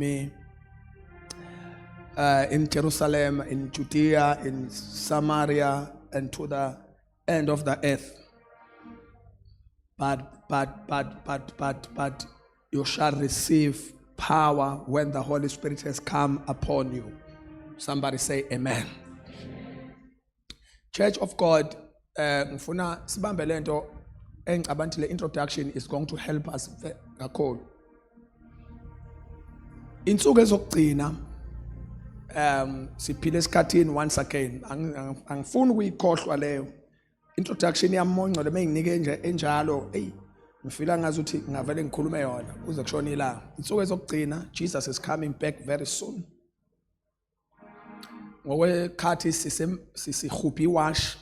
me in Jerusalem, in Judea, in Samaria, and to the end of the earth. But you shall receive power when the Holy Spirit has come upon you. Somebody say amen. Church of God, ngifuna sibambe lento engicabanga ukuthi le introduction is going to help us kakhulu. Insuku ezokugcina, siphila esikhathini. Once again, angifuni ukuyikhohlwa leyo introduction yami mongcwele menginike nje enjalo. Ey, ngifila ngazi ukuthi ngavele ngikhulume yona kuze kushone ilanga. Insuku ezokugcina, Jesus is coming back very soon. Ngokwekhathi sisihuphi iwashi,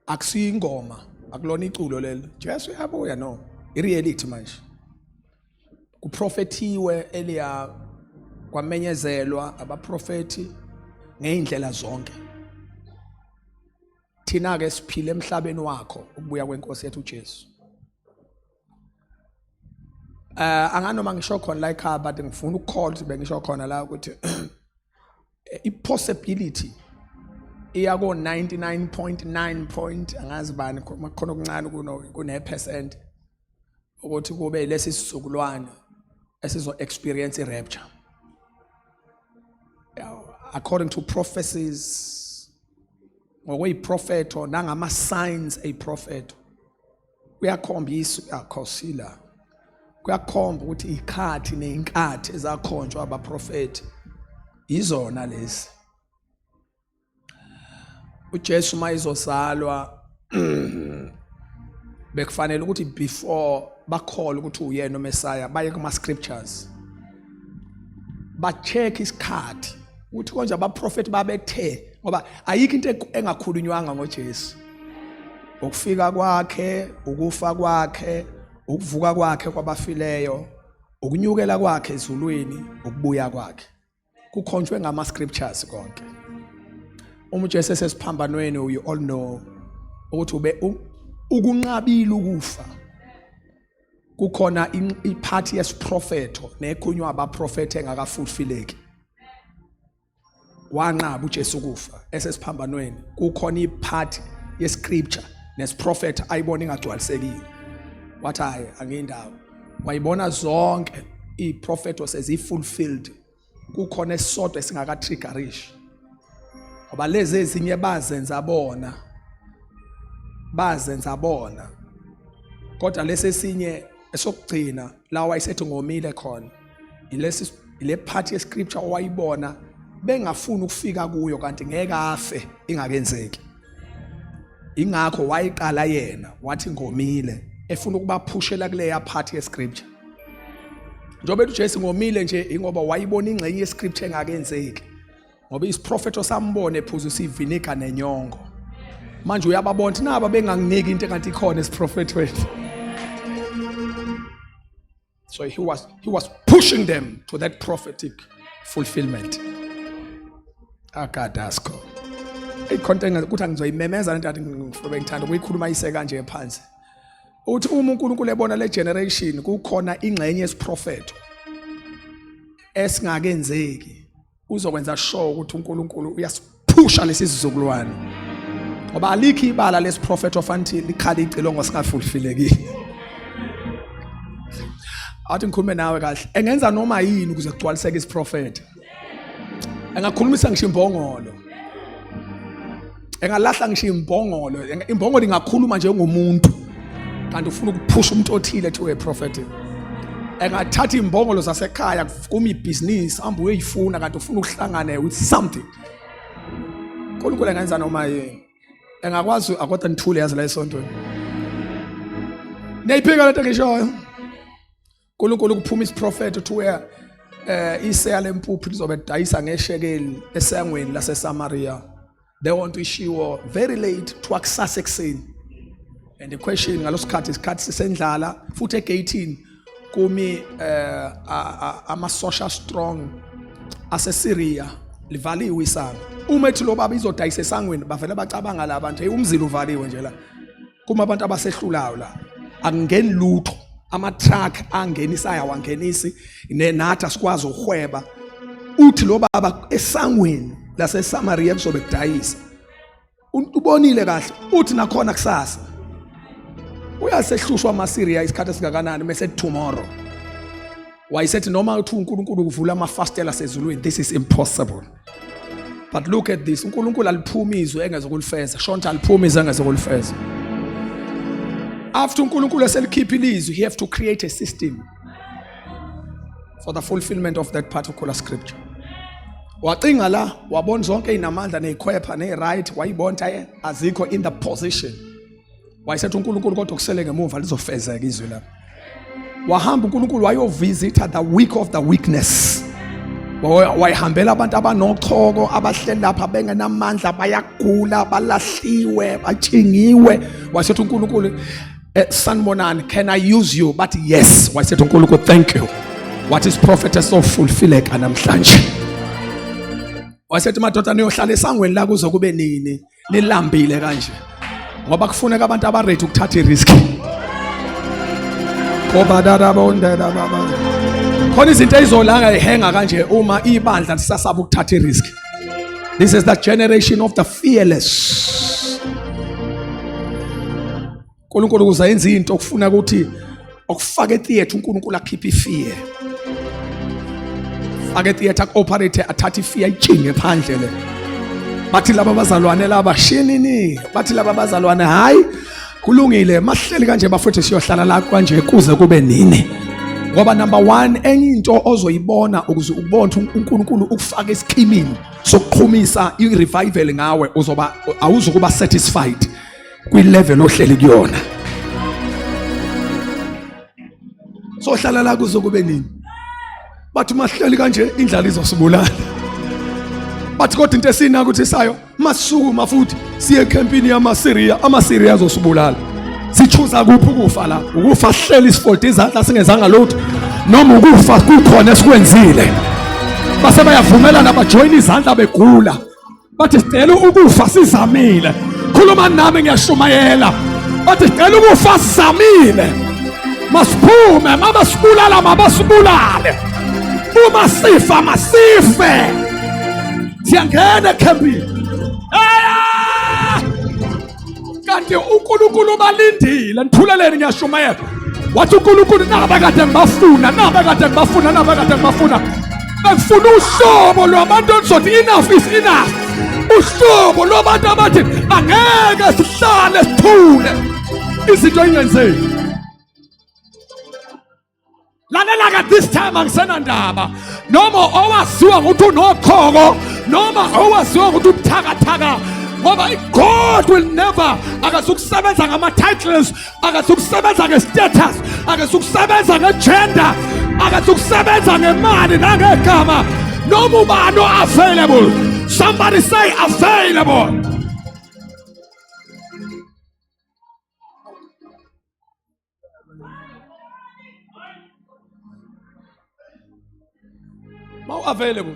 akusiyingoma, akulona iculo lelo, "Jesu uyabuya." No, i-reality manje. Kuprofethiwe earlier, kwamenyezelwa abaprofethi ngezindlela zonke. Thina ke siphila emhlabeni wakho ukubuya kwenkosi yethu uJesu. Anganoma ngisho khona la ekhaya, but ngifuna ukukholwa ukuthi bengisho khona la ukuthi i-possibility iya ko 99.9 point angazi bani, khona okuncane kuno kune percent ukuthi kube lesi sizukulwane esizo experience i-rapture. Yeah, according to prophecies, ngokweyiprofetho nangama signs eyiprofetho, kuyakhombisa, uyakhosila, kuyakhomba ukuthi ikhathi neyinkathi ezakhonjwa abaprofethi izona lezi. uJesu mayizozalwa, bekufanele ukuthi before bakholwe ukuthi uyena uMessiah, baye kuma scriptures, ba-check isikhathi ukuthi konje abaprofeti babethe, ngoba ayikho into engakhulunywanga ngoJesu, ukufika kwakhe, ukufa kwakhe, ukuvuka kwakhe kwabafileyo, ukunyukela kwakhe ezulwini, ukubuya kwakhe, kukhonjwe ngama scriptures konke. Uma uJesu esesiphambanweni, you all know ukuthi ube ukunqabile ukufa. Kukhona i-part yesiprofetho nekhulunywa abaprofethe engakafulfileki. Wanqaba uJesu ukufa esesiphambanweni. Kukhona i-part ye-scripture nesiprofetho ayibona ingagcwalisekile, wathi, "Hayi, angiyindawo." Wayibona zonke iprofetho sezi-fulfilled, kukhona esisodwa esingaka-triggerish, ngoba lezi ezinye bazenza bona, bazenza bona, kodwa lesi esinye esokugcina la wayesethi ngomile khona, ilesi, ile part ye-scripture owayibona bengafuni ukufika kuyo, kanti ngeke afe ingakenzeki. Ingakho wayiqala yena wathi ngomile, efuna ukubaphushela kuleya part ye-scripture. Njengoba ethi uJesu ngomile nje, ingoba wayibona ingxenye ye-scripture engakenzeki, ngoba isiprofetho sambona ephuzisa iviniga nenyongo. Manje uyababona ukuthi naba benganginiki into engathi ikhona esiprofethweni. So he was pushing them to that prophetic fulfillment. Akadasko ikhonto ukuthi angizoyimemeza lento athi ngifube ngithanda ukuyikhuluma ise kanje phansi, uthi uma uNkulunkulu ebona le generation kukhona ingxenye yesiprofetho esingakenzeki, uzokwenza sure ukuthi uNkulunkulu uyasiphusha lesi sizukulwane, ngoba alikho ibala lesiprofetho fanele likhala icilongo singafulfilekile. Athi ngikhulume nawe kahle, engenza noma yini ukuze kugcwaliseke isiprofetho. Engakhulumisa ngisho imbongolo, engalahla ngisho imbongolo, imbongolo ingakhuluma njengomuntu, kanti ufuna ukuphusha umuntu othile to a prophet. Engathatha imbongolo zasekhaya kuma ibhizinisi, hamba uyoyifuna, kanti ufuna ukuhlangane with something. uNkulunkulu engenza noma yini, engakwazi. Akodwa nithule yazi la esontweni, niyayiphika lento engishoyo. uNkulunkulu kuphuma isiprofetho to where iseya lempuphu lizobe dayisa ngeshekeli esangweni laseSamaria. They want to ishiwo very late, to kusasa ekuseni. And the question ngalosikhathi, isikhathi sisendlala futhi, egate kumi amasosha strong aseSyria, livaliwe isango. Uma ethi lo baba izodayisa esangweni, bavele bacabanga la bantu, hey, umzila uvaliwe nje la, kuma abantu abasehlulayo la, akungeni lutho. Ama-truck angenisayo awangenisi, nathi asikwazi ukuhweba. Uthi lo baba esangweni laseSamaria kuzobe kudayisa. Ubonile kahle, uthi nakhona kusasa uyasehlushwa amaSyria isikhathi esingakanani mese tomorrow. Wayesethi noma uthi uNkulunkulu uvula amafastela asezulwini, this is impossible. But look at this, uNkulunkulu aliphumi izwe engezokulifeza. Shonta aliphumi izwe engezokulifeza. After uNkulunkulu eselikhipha ilizwi, he have to create a system for the fulfillment of that particular scripture. Wacinga la, wabona zonke inamandla nezikhwepha ne-right, wayibona azikho in the position. Wayesethi uNkulunkulu kodwa kusele ngemuva lizofezeka izwi lami. Wahamba uNkulunkulu wayovisita the weak of the weakness. Wayihambela abantu abanochoko abahleli lapha bengenamandla, bayagula, balahliwe, batshingiwe. Wayesethi uNkulunkulu, sanibonani, can I use you? But yes. Wayesethi uNkulunkulu, thank you. What is prophet esofulfileka namhlanje. Wayesethi madoda niyohlala esangweni la kuze kube nini? Nilambile kanje. Ngoba kufuneka abantu abaready ukuthatha irisk. Ngoba darabondela baba. Khona izinto ezizolanga ihenga kanje uma ibandla lisasaba ukuthatha irisk. This is the generation of the fearless. uNkulunkulu ukuze enze into okufuna ukuthi okufaka etheatre uNkulunkulu akhiphe ifear. Faka etheatre operate athathe ifear ayitshinge phandle le. Bathi laba bazalwane laba shinini, bathi laba bazalwane hayi kulungile mahleli kanje bafethu siyohlala la kanje kuze kube nini. Ngoba number 1 enye into ozoyibona ukuze ubone uNkulunkulu ukufaka esikhimini sokuqhumisa i-revival ngawe uzoba awuzukuba satisfied kwi-level ohleli kuyona. Sohlala la kuze kube nini? Bathi mahleli kanje indlala izosibulala. Bathi kodwa into esinaka ukuthi sayo masukuma futhi siye ecampini yamaSyria, amaSyria azosibulala. Sichuza kuphi ukufa la? Ukufa sihleli sifolde izandla singezanga lutho noma ukufa kukhona esikwenzile. Base bayavumelana bajoyina izandla begula. Bathi sicela ukufa sizamile. Khuluma nami ngiyashumayela. Bathi sicela ukufa sizamile. Masiphume, mabasibulala mabasibulale. Uma sifa masife. Siyangena ekhempini. Kanti uNkulunkulu balindile. Nithuleleni ngiyashumayela. Wathi uNkulunkulu naba kade ngibafuna, naba kade ngibafuna, naba kade ngibafuna. Bengifuna uhlobo lwabantu oluzothi enough is enough. Uhlobo lwabantu abathi angeke sihlale sithule izinto ingenzeki. Lalela ka this time angisenandaba noma owaziwa ukuthi unochoko noma owaziwa ukuthi ubuthakathaka, ngoba God will never akazukusebenza ngama-titles, akazukusebenza nge-status, akazukusebenza nge-gender, akazukusebenza ngemali nangegama noma ubani o-available. Somebody say available. Mawu available.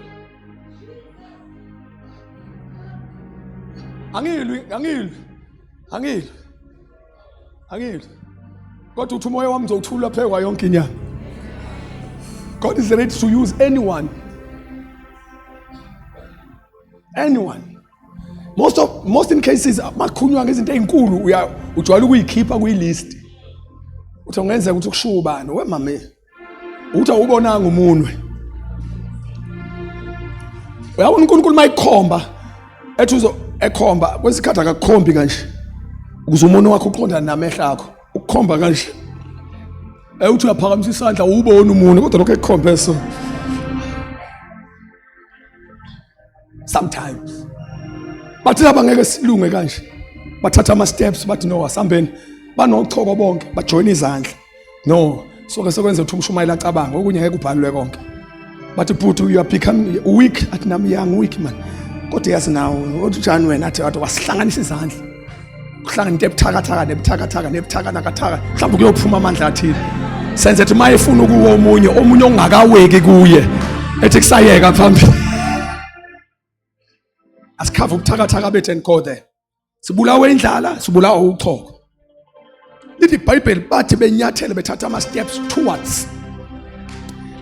Angilwi, angilwi. Angilwi. Angilwi. Kodwa uthi umoya wami uzothula phekwa yonke inyama. God is ready to use anyone. Anyone. Most in cases makhulunywa ngezinto ezinkulu uya ujwayele ukuyikhipha kuyilist. Uthi ungenzeka ukuthi kushiwo ubani we mame. Uthi awubonanga umunwe. Uyabona uNkulunkulu mayikhomba ethi uzo ekhomba kwesikhathi akakukhombi kanje. Ukuze umunwe wakho uqondane namehlo akho. Ukukhomba kanje. Uthi uyaphakamisa isandla uwubona umunwe kodwa lokho ekukhombe so. Sometimes bathi laba ngeke silunge kanje, bathatha ama steps bathi no asambeni, banochoko bonke bajoyina izandla. No, soke sekwenza ukuthi umshumayeli acabange okunye ngeke kubhalwe konke. Bathi but you are becoming weak, athi nami young weak man. Kodwa yazi nawo uthi njani wena, athi wathi wasihlanganisa izandla. Kuhlangana into ebuthakathaka nebuthakathaka nebuthakanathaka, mhlawumbe kuyophuma amandla athile. Senze ethi uma efuna ukuwa omunye, omunye ongakaweki kuye ethi kusayeka phambili. Asikhava ubuthakathaka bethu and go there. Sibulawe indlala, sibulawa uchoko. Lithi iBhayibheli bathi benyathele bethatha ama steps towards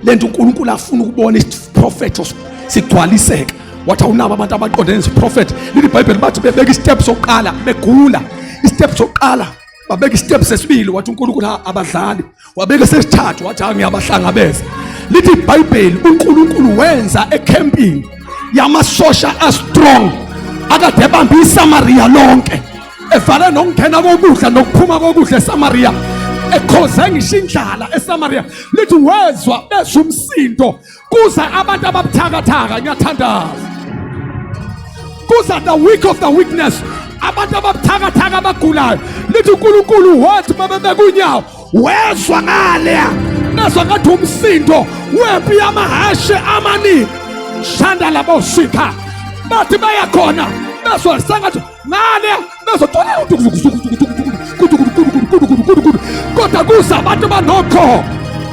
lento uNkulunkulu afuna ukubona isiprofetho sigcwaliseka. Wathi awunabo abantu abaqondene nesiprofetho. Lithi iBhayibheli bathi bebeka istep sokuqala begula. Istep sokuqala babeka istep sesibili, wathi uNkulunkulu abadlali. Wabeka sesithathu, wathi ngiyabahlangabeza. Lithi iBhayibheli uNkulunkulu wenza ecampini yamasosha astrong akade ebambe iSamaria lonke, evale nokungena kokudla nokuphuma kokudla eSamaria, ekhoze ngisho indlala eSamaria. Lithi wezwa bezwa umsindo, kuza abantu ababuthakathaka. Ngiyathandaza, kuza the weak of the weakness, abantu ababuthakathaka abagulayo. Lithi uNkulunkulu wathi babebeka unyawo, wezwa ngaleya, nezwa ngathi umsindo wempi yamahashe amaningi. Shanda labo sika bathi baya khona, bezwa sengathi ngale, bezwa kodwa kuza abantu banokho.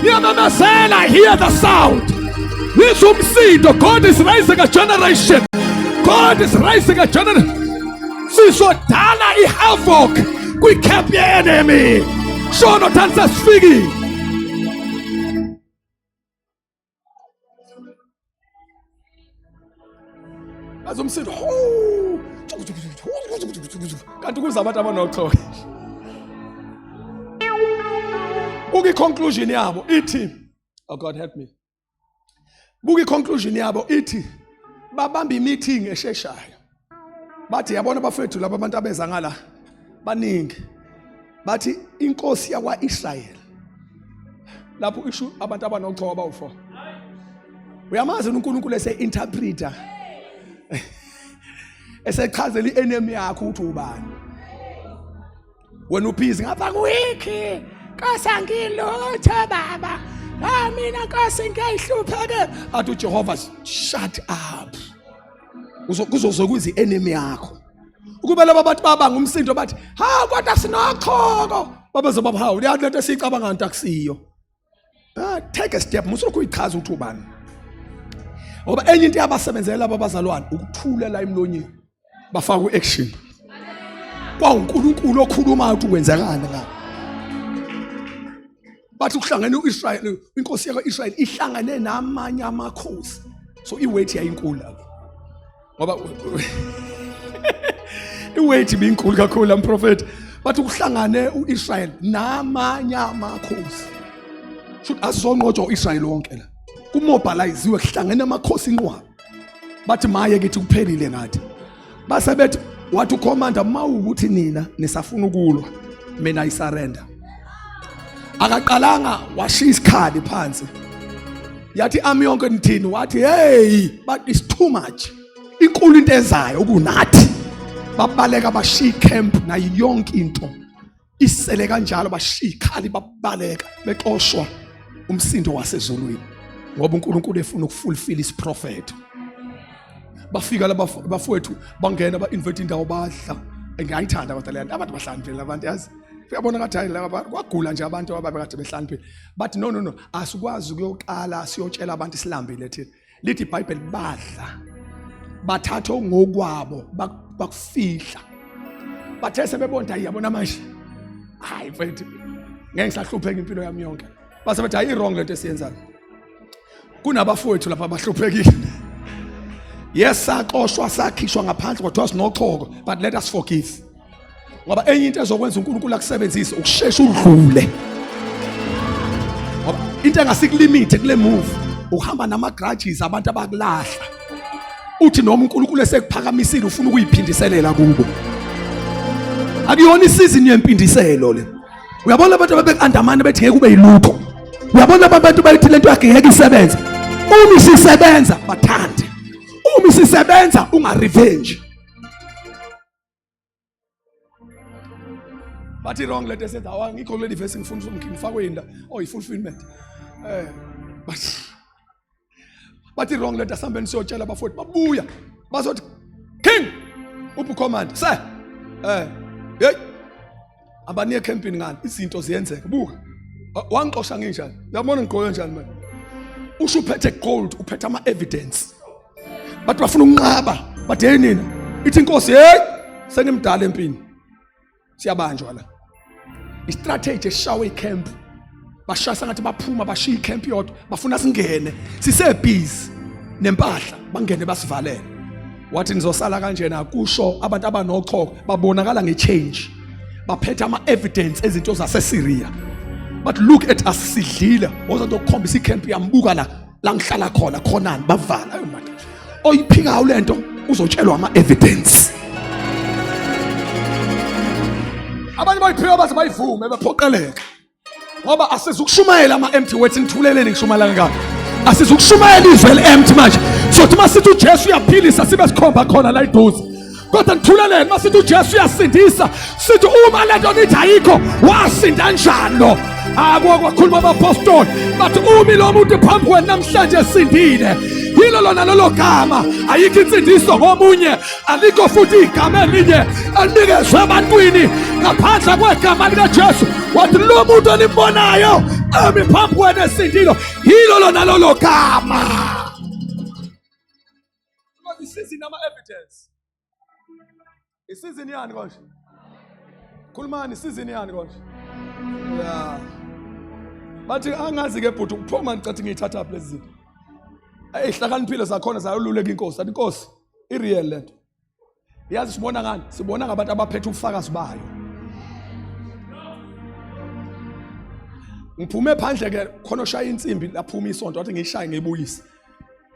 Ngiyamemezela, hear the sound, ngizwa umsindo. God is raising a generation, God is raising a generation. Sizodala ihavoc kwicamp ye-enemy. Shono thani sesifikile. Azomsindo kanti kuza abantu abanochoko. Buka i-conclusion yabo ithi, oh God help me. Buka i-conclusion yabo ithi babamba i-meeting esheshayo. Bathi yabona bafethu laba abantu abeza ngala baningi. Bathi inkosi yakwa-Israyeli lapho isho abantu abanochoko abawu-4. Uyamazi uNkulunkulu ese-interpreter esechazela i-enemy yakho ukuthi ubani. Wena ubhizi ngapha kuwiki, Nkosi angilutho baba, ah mina Nkosi ngiyahlupheke. Athi uJehova shut up, kuzoze kuze i-enemy yakho. Ukube laba bantu babanga umsindo bathi ha kodwa sinochoko, babezoba hawu le nto esiyicabanga nto akusiyo. Take a step, musulokhu uyichaza ukuthi ubani. Ngoba enye into yabasebenzela laba bazalwane ukuthulela emlonyeni, bafaka u-action. KwawuNkulunkulu okhulumayo ukuthi kwenzakani ngapha. Bathi kuhlangene u-Israyeli, inkosi yakwa-Israyeli ihlangane namanye amakhosi, so i-weight yayinkulu lapho, ngoba i-weight ibinkulu kakhulu la mprofethi. Bathi kuhlangane u-Israyeli namanye amakhosi, shuthi asizonqotshwa u-Israyeli wonke la, kumobiliziwe, kuhlangene amakhosi inqwaba. Bathi maye kithi kuphelile ngathi. Base bethi wathi ucommander, mawukuthi nina nisafuna ukulwa, mina I surrender. Akaqalanga washiya isikhali phansi, yathi ami yonke nithini? Wathi hey, but it's too much, inkulu into ezayo kunathi. Babaleka bashiya camp nayo yonke into isele kanjalo, bashiya ikhali babaleka bexoshwa umsindo wasezulwini, ngoba uNkulunkulu efuna ukufulfill isiprofetho. Bafika laba bafowethu, bangena ba-invade indawo, badla. Ngiyayithanda kodwa le nto, abantu bahlaniphile abantu, yazi uyabona ngathi hayi laba kwagula nje abantu ababekade behlaniphile. Bathi no no no, asikwazi ukuyoqala siyotshela abantu silambile thina. Lithi iBhayibheli badla, bathatha ngokwabo bakufihla. Bathe sebebona hayi yabona manje, hayi mfethu ngeke ngisahlupheka impilo yami yonke. Base bethi hayi wrong lento esiyenzayo, kunabafowethu lapha abahluphekile. Yes, saxoshwa sakhishwa ngaphandle kodwa sinochoko, but let us forgive. Ngoba enye into ezokwenza uNkulunkulu akusebenzise ukushesha udlule, ngoba into engasikulimithe kule move uhamba nama grudges abantu abakulahla. Uthi noma uNkulunkulu esekuphakamisile ufuna ukuyiphindiselela kubo. Akuyona isizini yempindiselo le. Uyabona abantu ababeku-andamane bethi ngeke ube yilutho. Uyabona abantu bayithi lento yakhe ngeke isebenze. Uma isisebenza bathande, uma isisebenza unga-revenge. Bathi wrong lento esenza, awa ngikho kuleli verse ngifuna ukuthi ngifakwe yini la. Oh, i-fulfillment. Bathi wrong lento, asihambeni siyotshela abafowethu. Babuya bazothi king uphi command sir, hey abaniye ecampini ngani, izinto ziyenzeka. Buka wangixosha nginjani, uyabona ngigqoke njani manje. Usho uphethe gold, uphethe ama evidence. Bathi bafuna ukunqaba, bathi hey nina, ithi inkosi hey sengimdala empini, siyabanjwa la. Istrategy eshawe icamp. Bashaya sengathi baphuma bashiya icamp yodwa, bafuna singene. Sise busy nempahla, bangene basivalele. Wathi nizosala kanjena kusho abantu abanochoko babonakala ngechange. Baphethe ama evidence ezinto zaseSyria. But look at us sidlile. Wozonto ukukhombisa icamp yambuka la la ngihlala khona khonani bavala ayo madoda oyiphikayo lento uzotshelwa ama evidence abanye bayiphika baze bayivume bephoqeleka ngoba asizukushumayela ama empty words nithuleleni ngishumayela kangaka asizukushumayela izwi eli empty manje sothi uma sithi uJesu uyaphilisa sibe sikhomba khona la iduze kodwa nithuleleni uma sithi uJesu uyasindisa sithi uma lento nithi ayikho wasinda njani lo akwakhuluma abapostoli bathi umi lo muntu phambi kwenu namhlanje esindile yilo lona lolo gama ayikho insindiso ngomunye alikho futhi igama elinye elinikezwe ebantwini ngaphandle kwegama likaJesu wathi lo muntu onimbonayo emi phambi kwenu esindile yilo lona lolo gama Because isizini ama-evidence. Isizini yani konje? Khulumani isizini yani konje? Yeah. Bathi angazi ke bhuti ukuphuma ngicathi ngiyithatha phi lezi zinto. Eyihlakaniphile zakhona zayoluleka inkosi. Athi inkosi i-real lento. Yazi sibona ngani? Sibona ngabantu abaphethe ubufakazi bayo. Ngiphume phandle ke khona oshaya insimbi laphuma isonto wathi ngiyishaye ngiyibuyise.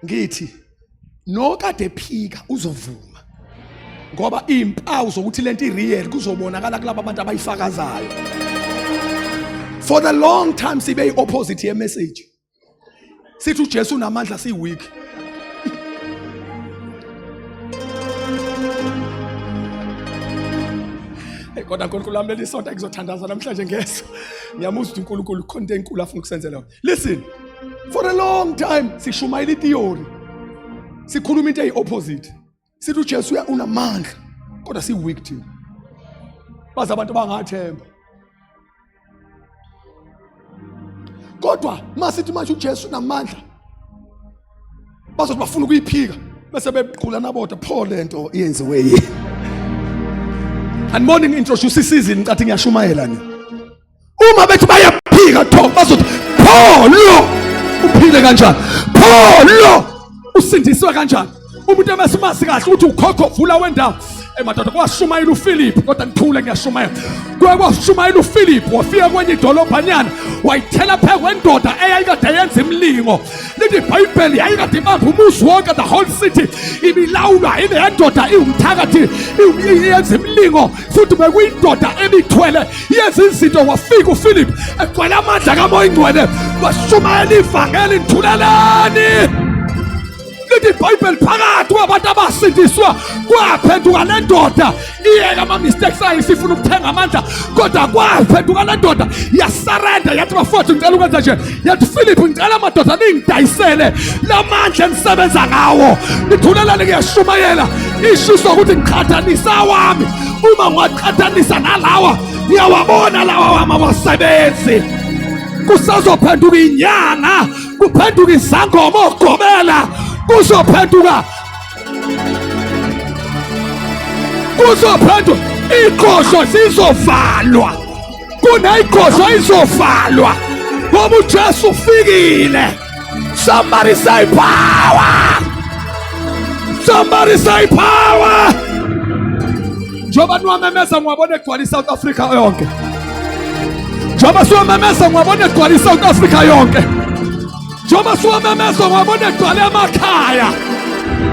Ngithi nokade ephika uzovuma ngoba izimpawu zokuthi lento ireal kuzobonakala kulabo abantu abayifakazayo. For the long time sibe i-opposite ye message. Sithi uJesu unamandla siyi weak. Hey kodwa uNkulunkulu wami leli sonto ngizothandaza namhlanje ngeso. Ngiyamuzwa ukuthi uNkulunkulu khona into enkulu afuna ukusenzela yona. Listen, for a long time sishumayela itheory. Sikhuluma into eyi-opposite. Sithi uJesu unamandla kodwa si weak thina. Baze abantu bangathemba. Kodwa masithi manje uJesu unamandla bazothi bafuna ukuyiphika bese bequlana bodwa pho lento iyenziwe yini. Andiboni ngi-introduce isizini ngicathi ngiyashumayela ni. Uma bethi bayaphika tho bazothi pho lo uphile kanjani? Pho lo usindiswe kanjani? Umuntu emesimazi kahle ukuthi ukhokho vula wendawo. Emadoda kwashumayela uPhilip kodwa ngithule ngiyashumayela. Kuye kwashumayela uPhilip wafika kwenye idolobhanyana wayithela phezu kwendoda eyayikade yenza imilingo. Lithi iBhayibheli yayikade ibamba umuzi wonke the whole city ibilawulwa ile ndoda iwumthakathi iyenza imilingo futhi bekuyindoda ebithwele yenza izinto wafika uPhilip egcwele amandla kaMoya Ingcwele washumayela ivangeli nithulelani lithi ibhayibheli phakathi kwabantu abasindiswa kwaphenduka le ndoda iyeke ama-mistakes ayo isifuna ukuthenga amandla kodwa kwaphenduka le ndoda yasarenda yathi bafowethu ngicela ukwenza nje yathi philip ngicela amadoda ningidayisele la mandla enisebenza ngawo nithulelani ngiyashumayela ishiswa ukuthi ngiqhathanisa awami uma ngiwaqhathanisa nalawa ngiyawabona lawa wami awasebenzi kusazophenduka inyanga kuphenduka izangoma ogobela kuzophenduka kuzophenduka iqosho zizovalwa kuneyiqosho izovalwa ngoba uJesu ufikile. Somebody say power. Somebody say power. Njengoba niwamemeza ngiwabona egcwala iSouth Africa yonke. Njengoba siwamemeza ngiwabona egcwala iSouth Africa yonke. Njengoba siwamemeza ngiwabona egcwala emakhaya.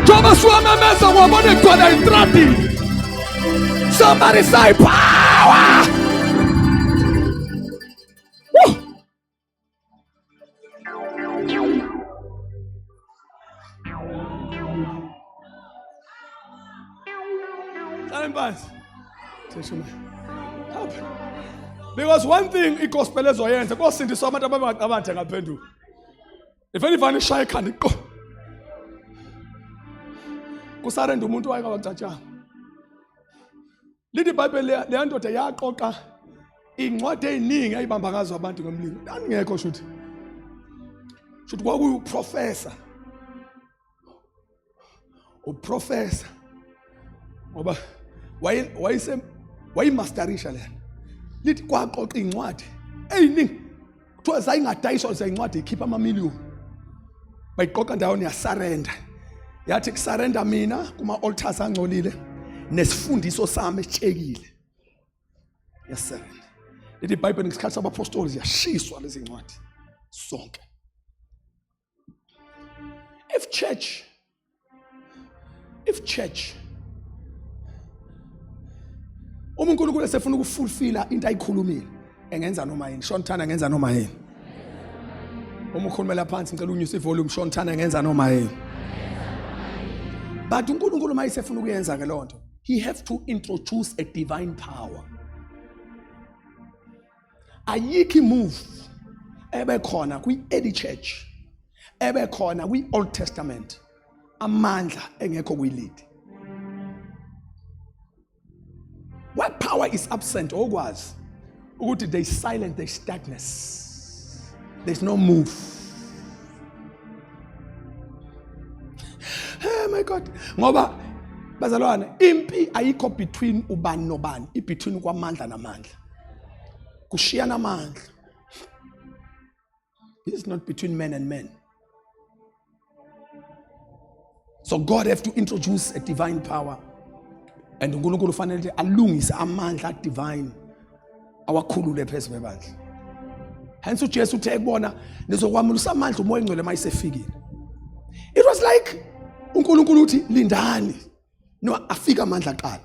Njengoba siwamemeza ngiwabona egcwala entradini. Somebody say power. Woo! Hlalani phansi. Because one thing igospel ezoyenza kosindiswa abantu ababengacabangi ngaphenduka. Ivele ivane ishaya ikhanda iqo. Kusarenda umuntu wayengawacatshanga. Lithi iBhayibheli leya ndoda yaqoqa iy'ncwadi ey'ningi ayibamba ngazo abantu ngomlilo. Ndandingekho shuthi. Shuthi kwakuwuprofesa. Uprofesa. Ngoba wayise wayimasterisha lena. Lithi kwaqoqa incwadi eyiningi. Kuthiwa zayingadayiswa zeyincwadi ikhipha amamiliyoni. Bayiqoqa ndawonye yasarenda. Yathi kusarenda mina kuma altars angcolile nesifundiso sami esitshekile. Yasarenda. Lithi iBhayibheli ngesikhathi sabapostoli ziyashiswa lezi ncwadi sonke. If church if church uma uNkulunkulu esefuna ukufulfilla into ayikhulumile engenza noma yini Sean Thana engenza noma yini uma ukhulumela phansi ngicela unyuse ivolume Sean Thana engenza noma yini but uNkulunkulu uma esefuna ukuyenza ke lonto he have to introduce a divine power ayikho imove ebekhona kwi-early church ebekhona kwi-old testament amandla engekho kwi-lead what power is absent okwazi ukuthi they silent they darkness there's no move oh my god ngoba bazalwane impi ayikho between ubani nobani i between kwamandla namandla kushiyana amandla this is not between men and men so god have to introduce a divine power and uNkulunkulu ufanele alungise amandla divine awakhulule phezu kwebandla hence uJesu uthe kubona nizokwamulisa amandla umoya ongcwele mayisefikile it was like uNkulunkulu uthi lindani no afika amandla aqala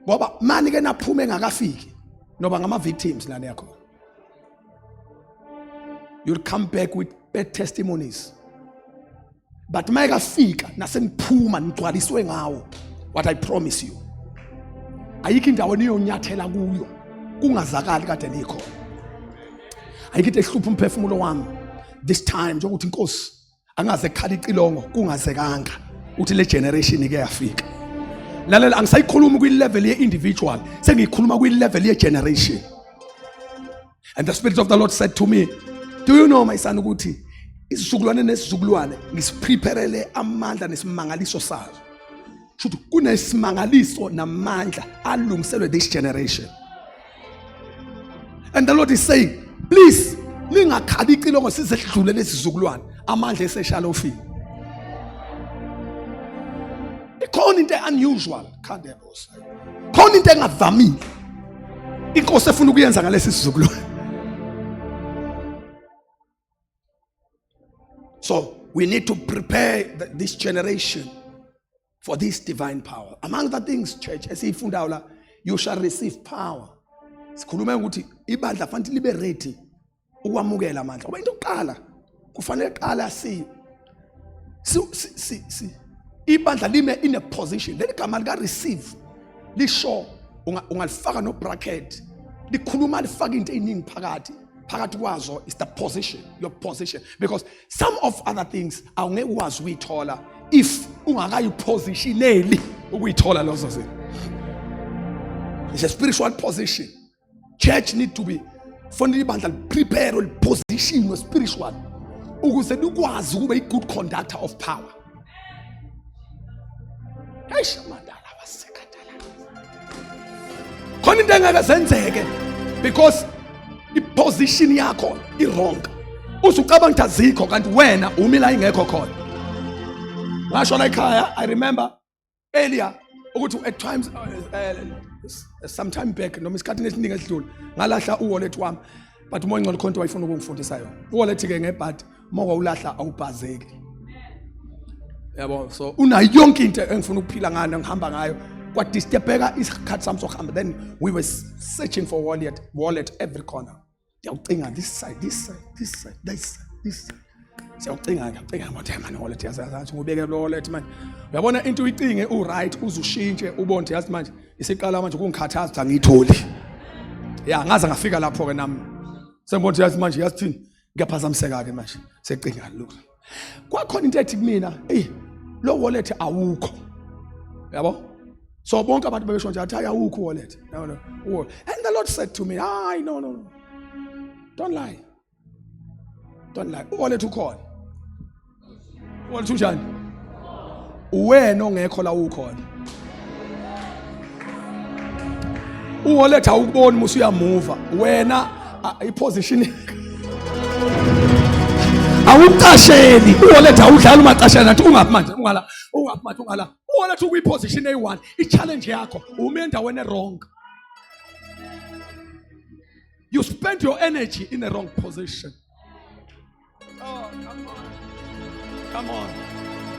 ngoba mani ke naphuma engakafiki noba ngama victims lana yakhona you'll come back with bad testimonies but mayekafika naseniphuma nigcwaliswe ngawo what i promise you ayikho indawo eniyonyathela kuyo kungazakali kade nikhona ayikho into ehlupha umphefumulo wami this time njengokuthi inkosi angaze khala icilongo kungazekanga uthi le generation ike yafika lalela angisayikhulumi kwi level ye individual sengiyikhuluma kwi level ye generation and the spirit of the lord said to me do you know my son ukuthi isizukulwane nesizukulwane ngisipreparele amandla nesimangaliso sazo shuthi kunesimangaliso namandla alungiselwe this generation and the lord is saying please ningakhali icilongo size sidlule lesizukulwane amandla eseshalofini ikhona into unusual khandebos khona into engavamile inkosi efuna ukuyenza ngalesi sizukulwane so we need to prepare this generation for this divine power among the things church esiyifundayo la you shall receive power sikhulume ukuthi ibandla fanele libe ready ukwamukela amandla ngoba into yokuqala kufanele qala si si si ibandla lime in a position leli gama lika receive lisho ungalifaka no bracket likhuluma lifaka into eziningi phakathi phakathi kwazo is the position your position because some of other things awungeke ukwazi ukuyithola if ungakayipositioneli ukuyithola lezo zinto it's a spiritual position church need to be fanele ibandla liprepare lipositionwe spiritual ukuze likwazi ukuba i-good conductor of power eish madala wasekadala khona into engeke zenzeke because iposition yakho i-wrong uzucabanga ukuthi azikho kanti wena umi la ingekho khona ngasho la ekhaya i remember earlier ukuthi at times some time back noma isikhathini esiningi esidlule ngalahla uwallet wami but umoya ngcono khonto wayefuna ukungifundisa yona uwallet ke ngebhadi uma wawulahla awubhazeki yabo so unayo yonke into engifuna ukuphila ngayo ngihamba ngayo kwadisturbeka isikhathi sami sokuhamba then we were searching for wallet wallet every corner ndiyawucinga this side this side this side this side this side siyawucinga ngiyacinga ngothi mani wallet yazazi ngubeke lo wallet manje uyabona into uyicinge u right uzushintshe ubone yazi manje isiqala manje kungikhathaza ukuthi angiyitholi ya ngaze ngafika lapho ke nami sengibona yazi manje yazi thini ngiyaphazamiseka ke manje secinga lokho kwakhona into ethi kumina eyi lo wallet awukho yabo so bonke abantu bebesho nje athi awukho wallet no no and the lord said to me hayi no no no don't lie don't lie uwallet ukhona uwallet unjani uwena ongekho la ukhona Uwoletha awukuboni musu uyamuva wena iposition awucasheli uwoletha awudlali umacashela nathi ungaphi manje ungala ungaphi manje ungala uwoletha ukwiposition eyi-one i-challenge yakho ume endaweni e-wrong. You spend your energy in the wrong position. Oh, come on. Come on.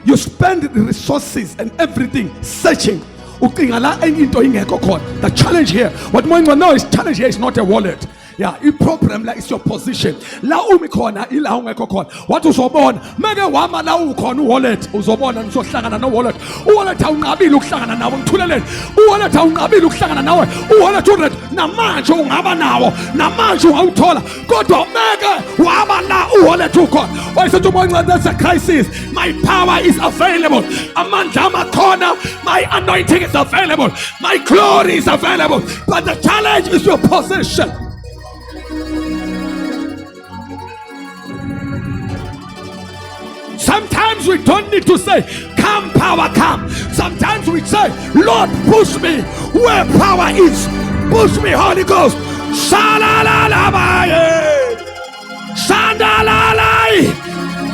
You spend the resources and everything searching. Ucinga la enye into ingekho khona. The challenge here, what Moingwa no is challenge here is not a wallet. Yeah, i-problem la is your position. La umi khona ila ungekho khona. Wathi uzobona, meke wama la ukhona uwallet, uzobona nizohlangana no wallet. Uwallet awunqabile ukuhlangana nawe, ngithuleleni. Uwallet awunqabile ukuhlangana nawe. Uwallet ured namanje ungaba nawo, namanje ungawuthola. Kodwa meke waba la uwallet ukhona. Wayesethi umoya there's a crisis. My power is available. Amandla amakhona, my anointing is available. My glory is available. But the challenge is your position. Sometimes we don't need to say, come power, come. Sometimes we say, Lord, push me where power is. Push me, Holy Ghost. Shalalalabaye. Shandalalai.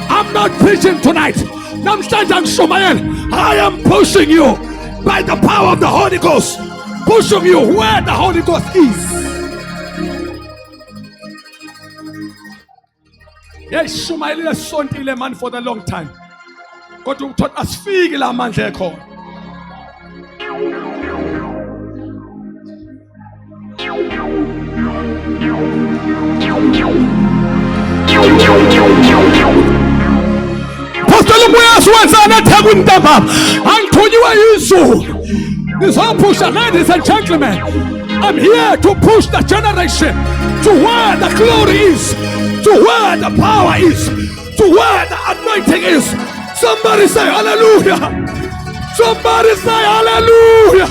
I'm not preaching tonight. Namhlanje angishumayeli. I am pushing you by the power of the Holy Ghost. Pushing you where the Holy Ghost is. Yayishumayelile sontile man for the long time. Kodwa ukuthola asifiki la mandla ekhona. Pastor Ubuyazi wenzani eThekwini ntambama? Angithunyiwe izulu. Ngizophusha ladies and gentlemen. I'm here to push the generation to where the glory is, to where the power is, to where the anointing is. Somebody say hallelujah. Somebody say hallelujah.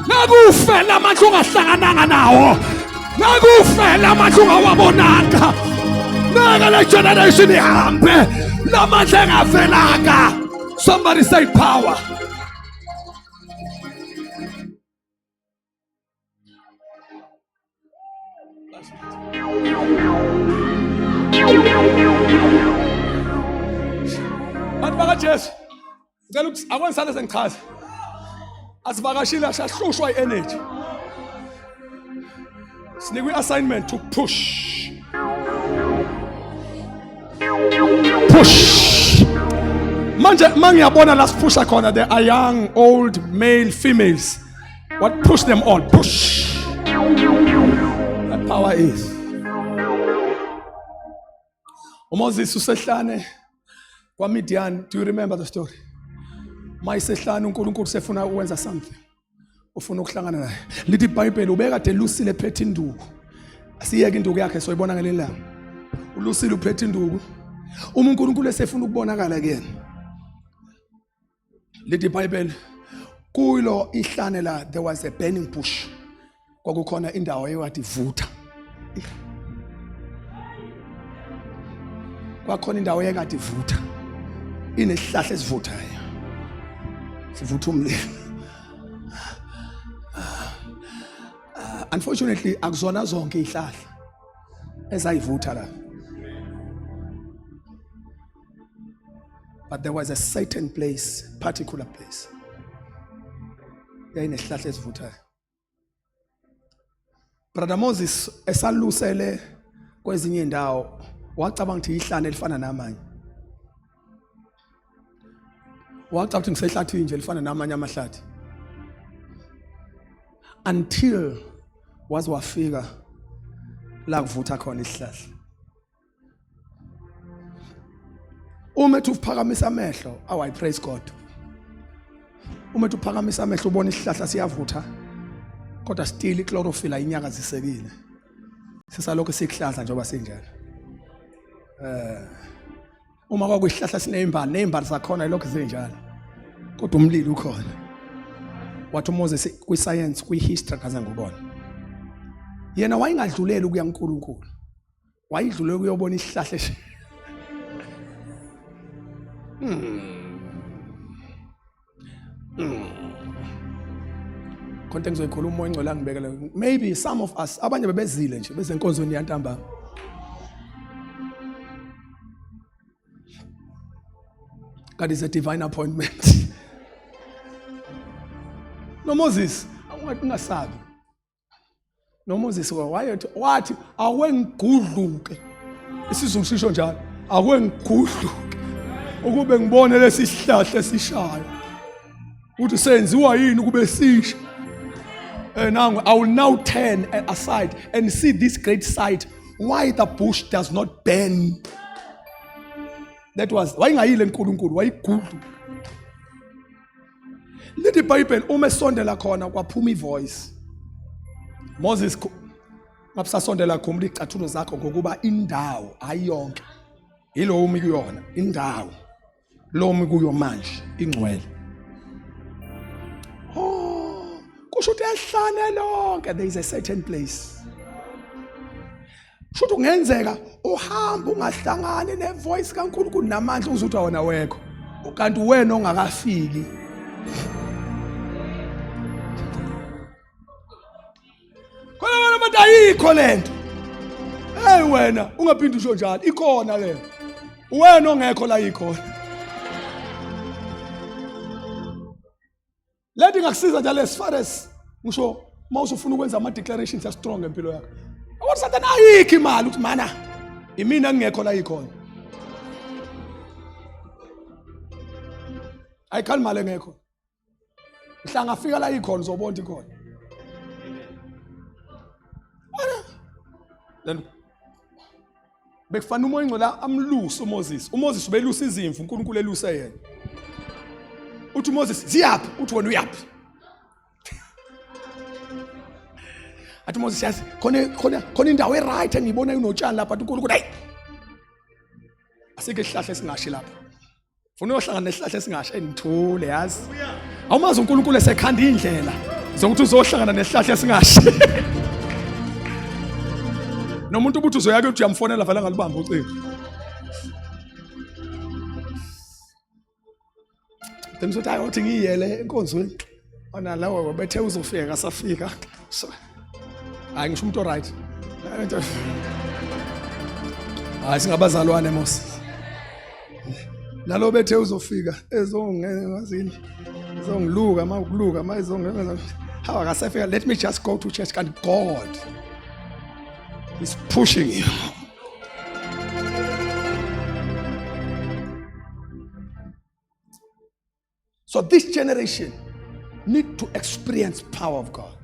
Nakufela amandla ungahlangananga nawo. Nakufela amandla ungawabonanga. Naka le generation ihambe lamandla engavelanga. Somebody say power. Bantu bakaJesu, ngicela ukuthi akwengisale sengichaza. Asivakashile asahlushwa i-energy. Sinikwe i-assignment to push. Push. Manje mangiyabona la siphusha khona there are young, old, male, females. What push them all? Push. That power is. UMoses usehlane kwaMidian. Do you remember the story? Mayisehlane uNkulunkulu sefuna ukwenza something. Ufuna ukuhlangana naye. Lithi iBhayibheli ubekade elusile ephethe induku. Asiyeke induku yakhe soyibona ngelinye ilanga. Ulusile uphethe induku. Uma uNkulunkulu esefuna ukubonakala kuyena. Lithi iBhayibheli kulo ihlane la there was a burning bush. Kwakukhona indawo eyathi vutha. Kwakhona indawo eyayikade ivutha. Inesihlahla esivuthayo. Sivutha umlilo. Unfortunately akuzona zonke izihlahla ezayivutha la. But there was a certain place, particular place. Yayinesihlahla esivuthayo. Brother Moses esalusele kwezinye indawo wacabanga ukuthi ihlane elifana namanye. Wacabanga ukuthi ngisehlathini nje elifana namanye amahlathi. Until waze wafika la kuvutha khona isihlahla. Uma ethi uphakamisa amehlo, aw I praise God. Uma ethi uphakamisa amehlo ubona isihlahla siyavutha. Kodwa still ichlorophyll ayinyakazisekile. Sisalokhu sikuhlaza njengoba sinjalo. Eh uma kwakuyisihlahla sinezimbali, nezimbali zakhona ilokhu zinjalo. Kodwa umlilo ukhona. Wathi uMoses kwi-science, kwi-history akaze ngubona. Yena wayengadluleli ukuya kuNkulunkulu. Wayidlule kuyobona isihlahla esi. Khonto engizoyikhuluma umoya ingcwele angibekele. Maybe some of us abanye bebezile nje bezenkonzweni yantambama. God is a divine appointment. No Moses, ungasabi. NoMoses wayethi wathi awengigudluke. IsiZulu sisho njalo, awengigudluke ukube ngibone lesi sihlahla esishayo. Uthi senziwa yini ukube sisha? And now I will now turn aside and see this great sight why the bush does not burn. That was wayengayile uNkulunkulu wayigudluka. Lithi iBhayibheli uma esondela khona kwaphuma ivoice. Moses ngabusasondela khumula icathulo zakho ngokuba indawo ayonke. Yilo umi kuyona indawo. Lo umi kuyo manje ingcwele. Oh, kusho ukuthi ehlane lonke there is a certain place. Shuthi kungenzeka uhamba ungahlangani nevoice kaNkulunkulu namandla uzuthi wona wekho kanti wena ongakafiki. Khona abantu abathi ayikho lento. Hey wena ungaphinde usho njalo ikhona le. Wena ongekho la ikhona. Lento ingakusiza njalo as far as ngisho uma usufuna ukwenza ama declarations a strong empilo yakho. Awuthi Satan ayikho imali uthi mana imina ngingekho la ikhona. Ayikhali imali engekho. Mhla ngafika la ikhona uzobona ikhona. Then bekufanele umoya ingcwele amluse uMoses. uMoses ubelusa izimvu, uNkulunkulu eluse yena. Uthi uMoses ziyaphi? Uthi wena uyaphi? Athi uMoses yazi khona khona khona indawo eright engiyibona inotshani lapha athi uNkulunkulu hey. Asikho isihlahla esingashi lapha. Funa uyohlangana nesihlahla esingasha engithule yazi. Awumazi uNkulunkulu esekhanda indlela zokuthi uzohlangana nesihlahla esingashi. Nomuntu ubuthi uzoyake uthi uyamfonela vele angalubamba ucingo. Then uzothi hayi uthi ngiyele enkonzweni. Ona lawo bethe uzofika kasafika. So hayi ngisho umuntu oright. Hayi singabazalwane mos. Nalo bethe uzofika ezongazini ezongiluka mawukuluka mayizongenza how akasafika let me just go to church and God is pushing you. So this generation need to experience power of God.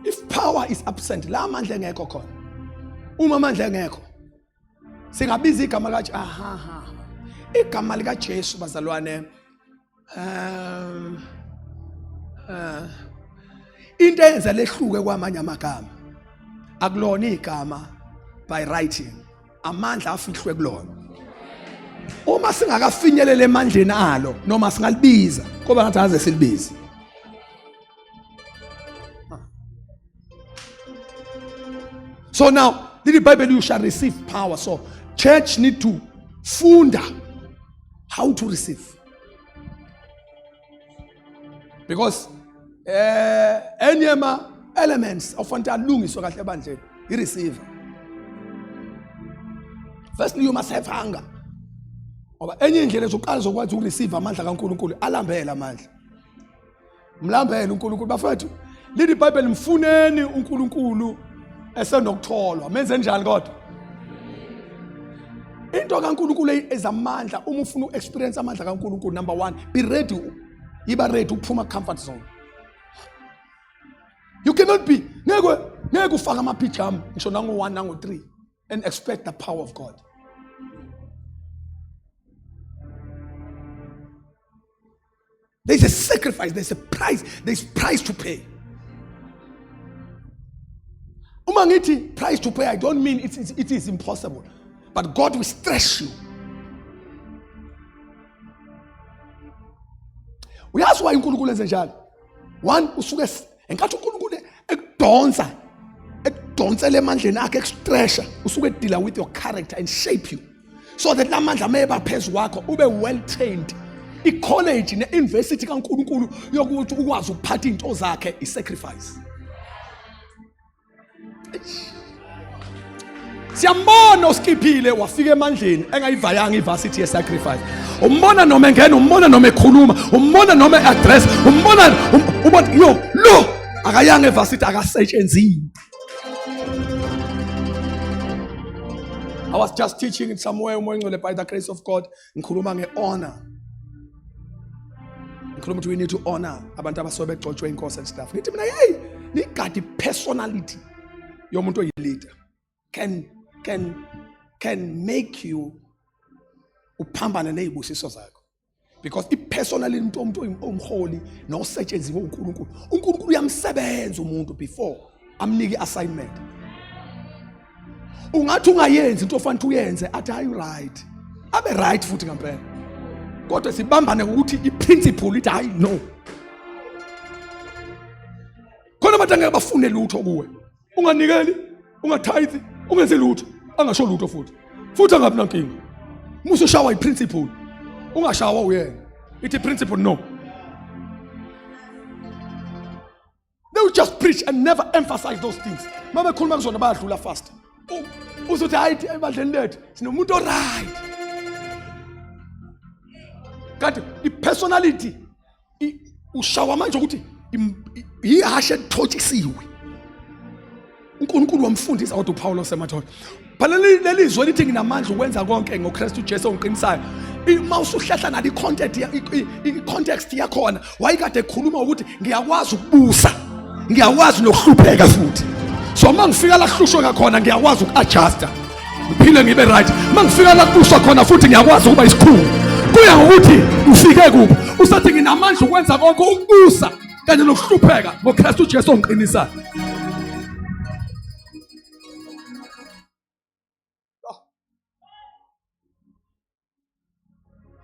If power is absent, la mandla engekho khona. Uma amandla engekho, singabiza igama lika aha ha. Igama lika Jesu bazalwane into eyenza lehluke kwamanye amagama akulona igama by writing amandla afihlwe kulona uma singakafinyelele emandleni alo noma singalibiza koba ngathi aze silibize So now, the Bible, you shall receive power. So, church need to funda how to receive. Because enye ma elements ofanele alungiswe kahle ebandleni i-receiver. Firstly, you must have hunger. Ngoba enye indlela ezoqala zokwazi ukureceive amandla kaNkulunkulu alambele amandla. Mlambele uNkulunkulu bafethu. Lithi iBhayibheli mfuneni uNkulunkulu esenokutholwa. Menze njani kodwa? Into kaNkulunkulu ezamandla uma ufuna uexperience amandla kaNkulunkulu number 1 be ready iba ready ukuphuma comfort zone. You cannot be ngeke ngeke ufake amapijama ngisho nango 1 nango 3 and expect the power of God. There's a sacrifice, there's a price, there's price to pay. Uma ngithi price to pay, I don't mean it is impossible. But God will stress you. Uyazi why uNkulunkulu enze njalo? One, usuke enkathi uNkulunkulu ekudonsa ekudonsela emandleni akhe ekustresha, usuke deal with your character and shape you. So that lamandla mayeba phezu kwakho ube well trained. I-college ne-university kaNkulunkulu yokuthi ukwazi ukuphatha izinto zakhe i-sacrifice. Siyambona uskiphile wafika emandleni engayivayanga ivarsity ye sacrifice. Umbona noma engena, umbona noma ekhuluma, umbona noma eaddress, umbona ubona yo lo akayanga evarsity akasetshenziwe. I was just teaching it somewhere umoya ongcwele by the grace of God ngikhuluma nge-honor ngikhuluma ukuthi we need to honor abantu abasuke begcotshwe inkosi and stuff ngithi mina hey nigade personality yomuntu oyi-leader can make you uphambane nezibusiso zakho because i-personality umuntu umuntu omholi nosetshenziwe uNkulunkulu uNkulunkulu uyamsebenza umuntu before amnike i-assignment ungathi ungayenzi into ofanele uyenze athi hayi right abe right futhi ngempela kodwa sibambane ngokuthi i-principle ithi hayi no khona abantu angeke bafune lutho kuwe unganikeli ungathayithi ungenzi lutho angasho lutho futhi futhi angabi nankinga musa ushawa i-principle ungashawa uyena ithi principle no They will just preach and never emphasize those things. Mama ekhuluma kuzona bayadlula fast. Uzothi hayi ebandleni lethu sinomuntu oright. Kanti i-personality ushawa manje ukuthi ihashe elithotshisiwe. uNkulunkulu wamfundisa kodwa uPaul osemathola phela leli zwi lithi nginamandla ukwenza konke ngoKristu Jesu ongiqinisayo uma usuhlehla nali content i-context yakhona wayekade ekhuluma ukuthi ngiyakwazi ukubusa ngiyakwazi nokuhlupheka futhi so uma ngifika la kuhlushweka khona ngiyakwazi uku-adjusta ngiphile ngibe right uma ngifika la kubuswa khona futhi ngiyakwazi ukuba isikhulu kuya ngokuthi ufike kuphi usathi nginamandla ukwenza konke ukubusa kanye nokuhlupheka ngoKristu Jesu ongiqinisayo.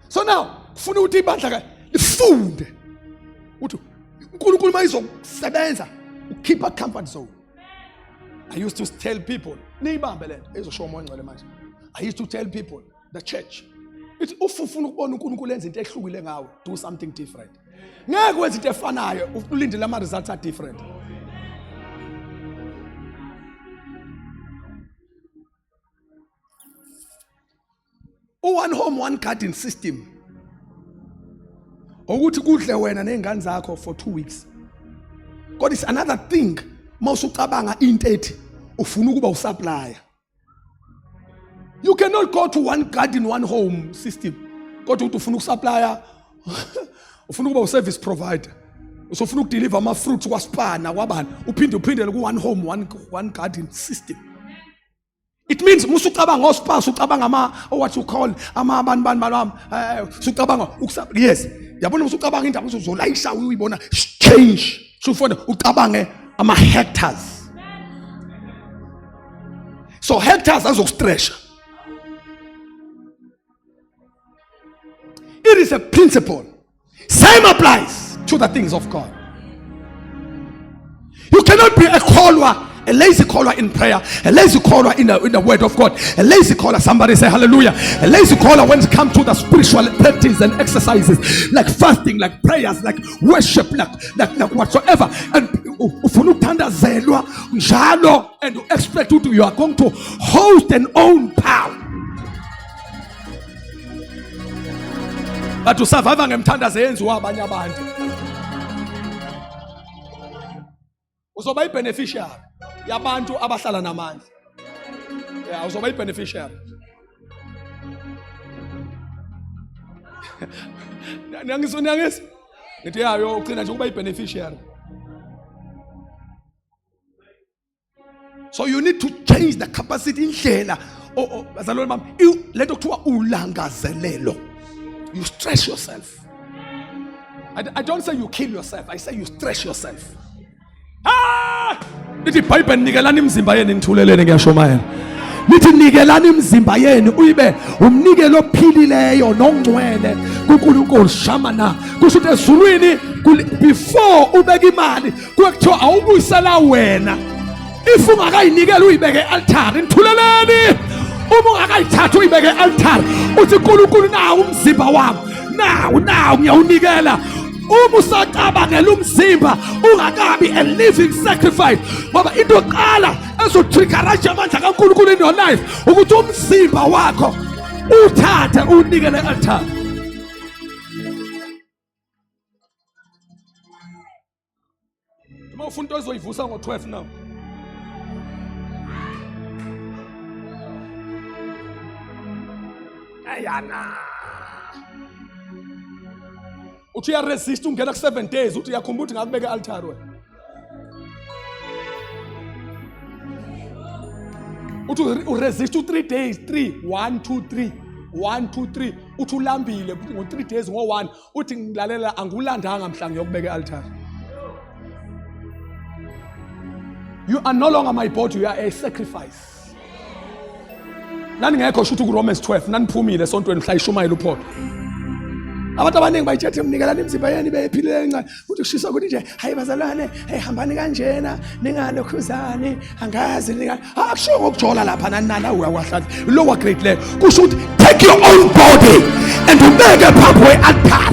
So now kufuna ukuthi ibandla ke lifunde ukuthi uNkulunkulu mayizokusebenza ukhipha comfort zone. I used to tell people niyibambe lento ezosho umoya ongcwele manje. I used to tell people the church ithi ufufuna ukubona uNkulunkulu enza into ehlukile ngawe do something different ngeke wenze into efanayo ulindele ama results are different u-one home one garden system ukuthi kudle wena nezingane zakho for 2 weeks kodwa it's another thing mawusucabanga into ethi ufuna ukuba usupplier You cannot go to one garden one home system. Kodwa ukuthi ufuna ukusupplya ufuna ukuba uservice provider. Usufuna ukudeliver ama fruits kwaspana kwabani uphinde uphindele ku one home one garden system. It means musucabanga ospa usucabanga ama what you call ama abantu bani bami eh usucabanga yes yabona usucabanga indaba uzolayisha uyibona change sufuna ucabange ama hectares so hectares azokustresha it is a principle same applies to the things of God you cannot be a caller a lazy caller in prayer, a lazy caller in the word of God, a lazy caller, somebody say hallelujah, a lazy caller when it comes to the spiritual practice and exercises like fasting, like prayers, like worship, like whatsoever. And ufuna ukuthandazelwa njalo and you expect ukuthi you are going to host and own power. But usurvive ngemthandazo eyenziwa abanye abantu. Uzoba i-beneficiary yabantu abahlala namandla. Yeah, uzoba i-beneficiary. Niyangizwa niyangizwa? Ngithi yayo ugcina nje ukuba i-beneficiary. So you need to change the capacity indlela bazalwane bami lento kuthiwa ulangazelelo. You stress yourself. I don't say you kill yourself. I say you stress yourself. Ah! Lithi iBhayibheli nikelani imizimba yenu nithulelene ngiyashumayela. Lithi nikelani imizimba yenu uyibe umnikelo ophilileyo nongcwele kuNkulunkulu shamana. Kusho ukuthi ezulwini before ubeka imali kuthiwa awubuyisela wena. If ungakayinikela uyibeke e-altare nithuleleni. Uma ungakayithathi uyibeke e-altare uthi uNkulunkulu nawo umzimba wami. Now now ngiyawunikela. Uma usacabangela umzimba ungakabi a living sacrifice, ngoba into yokuqala ezotriggerasha amandla kaNkulunkulu in your life ukuthi umzimba wakho uthathe uwunikele e-altar. Uma ufuna into ozoyivusa ngo-12 now. Ayana. Uthi uyaresist ungena ku-7 days, uthi uyakhumbula ukuthi ngakubeka e-altar wena. Uthi uresist u-3 days, 3, 1, 2, 3, 1, 2, 3. Uthi ulambile ngo-3 days ngo-1. Uthi ngilalela angulandanga mhla ngiyokubeka e-altar. You are no longer my body, you are a sacrifice. Naningekho shuthi ku-Romans 12, naniphumile esontweni mhla ishumayela uPaul. Abantu abaningi bayitshethe mnikelani imizimba yenu ibe ephilile encane. Uthi kushisa ukuthi nje hayi bazalwane, hey hambani kanjena, ningalokhuzani, angazi ninga. Akusho ngokujola lapha nani nani awuyawahlala. Lower grade leyo. Kusho ukuthi take your own body and ubeke phambi kwe-altar.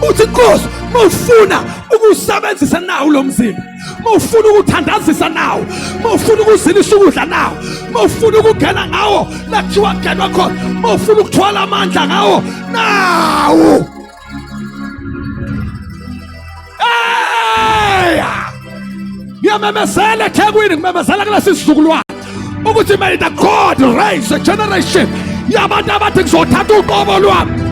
Uthi Nkosi, mawufuna ukusebenzisa nawo lo mzimba, mawufuna ukuthandazisa nawo, mawufuna ukuzilisa ukudla nawo, mawufuna ukungena ngawo la kuthiwa kungenwa khona, mawufuna ukuthwala amandla ngawo nawo. Hey! Ngiyamemezela eThekwini, ngimemezela kulesi sizukulwane ukuthi may the God raise a generation yabantu abathi ngizothatha uqobo lwami.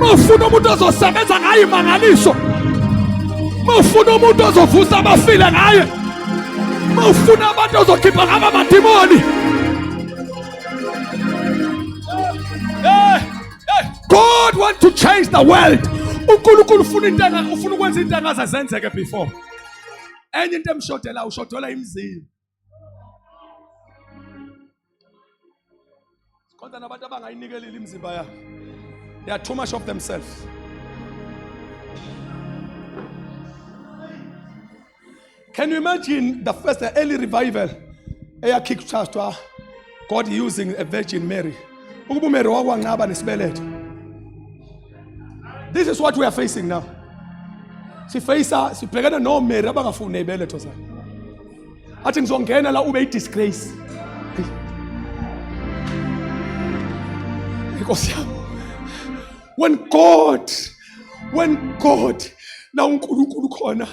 Mawufuna umuntu ozosebenza ngaye imangaliso, mawufuna umuntu ozovusa abafile ngaye, mawufuna abantu ozokhipha ngabo amadimoni. God want to change the world. uNkulunkulu ufuna into ufuna ukwenza into angaze zenzeke before. Enye into emshodela ushodola imizimba. Sikhonza nabantu abangayinikelile imizimba yabo. They are too much of themselves. Can you imagine the first early revival eyakickstart God using a Virgin Mary? Ukuba uMary wakwanqaba nesibeletho. This is what we are facing now. Sifacea sibhekene no Mary abangafuni nezibeletho zabo. Athi ngizongena la ube i-disgrace. Inkosi yami. When God, when God la uNkulunkulu khona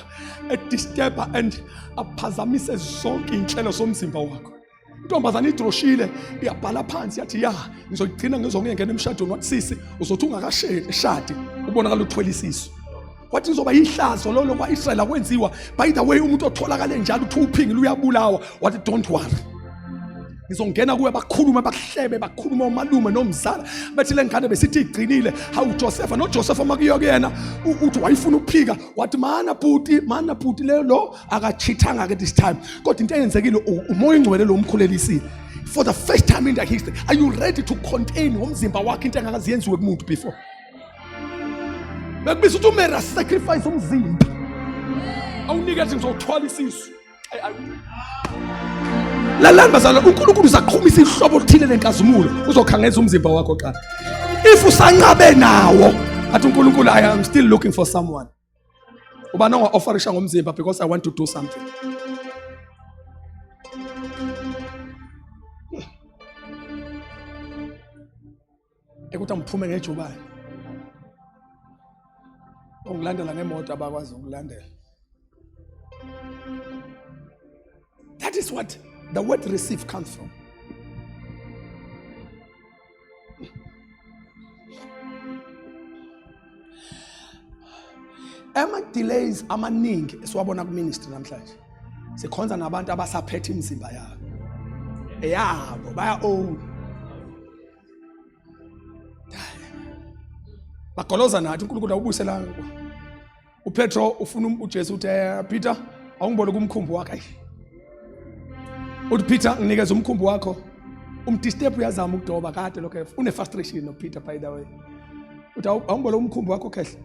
edisturba and aphazamise zonke inhlelo zomzimba wakho. Intombazane idroshile iyabhala phansi yathi ya ngizoyigcina ngizongena emshadweni wathi sisi uzothi ungakashadi ubonakala uthwele isisu. Wathi ngizoba yihlazo lolo kwa-Israyeli akwenziwa. By the way umuntu otholakale njalo uthi uphingile uyabulawa. Wathi don't worry. Ngizongena kuwe bakhulume bakuhlebe bakhulume omalume nomzala bathi le ngane besithi igcinile. Hawu Josefa noJosefa makuyo kuyena uthi wayefuna ukuphika wathi mana bhuti mana bhuti leyo lo akachithanga ke this time. Kodwa into eyenzekile umoya ingcwele lo umkhulelisile. For the first time in the history, are you ready to contain ngomzimba wakhe into engakaze yenziwe kumuntu before? Bekubiza ukuthi uMary sacrifice umzimba. Awunikeze ngizothwala isisu. Lalani bazalwane, uNkulunkulu uzaqhumisa ihlobo oluthile lenkazimulo, uzokhangeza umzimba wakho qala. If usanqabe nawo, athi uNkulunkulu I am still looking for someone. Ubani onga-offerisha ngomzimba because I want to do something. Ekuthi angiphume ngejubane. Ongilandela ngemoto abakwazi ukulandela. That is what the word receive comes from. Ama-delays amaningi esiwabona ku-ministry namhlanje sikhonza nabantu abasaphethe imizimba yabo eyabo baya-own bagoloza nathi uNkulunkulu awubuyiselanga uPetro ufuna uJesu uthi eh, Peter awungibone kumkhumbi wakhe ayi uthi Peter nginikeza umkhumbi wakho umdisturb uyazama ukudoba kade lokho une frustration no Peter by the way uthi awungibone umkhumbi wakho khehle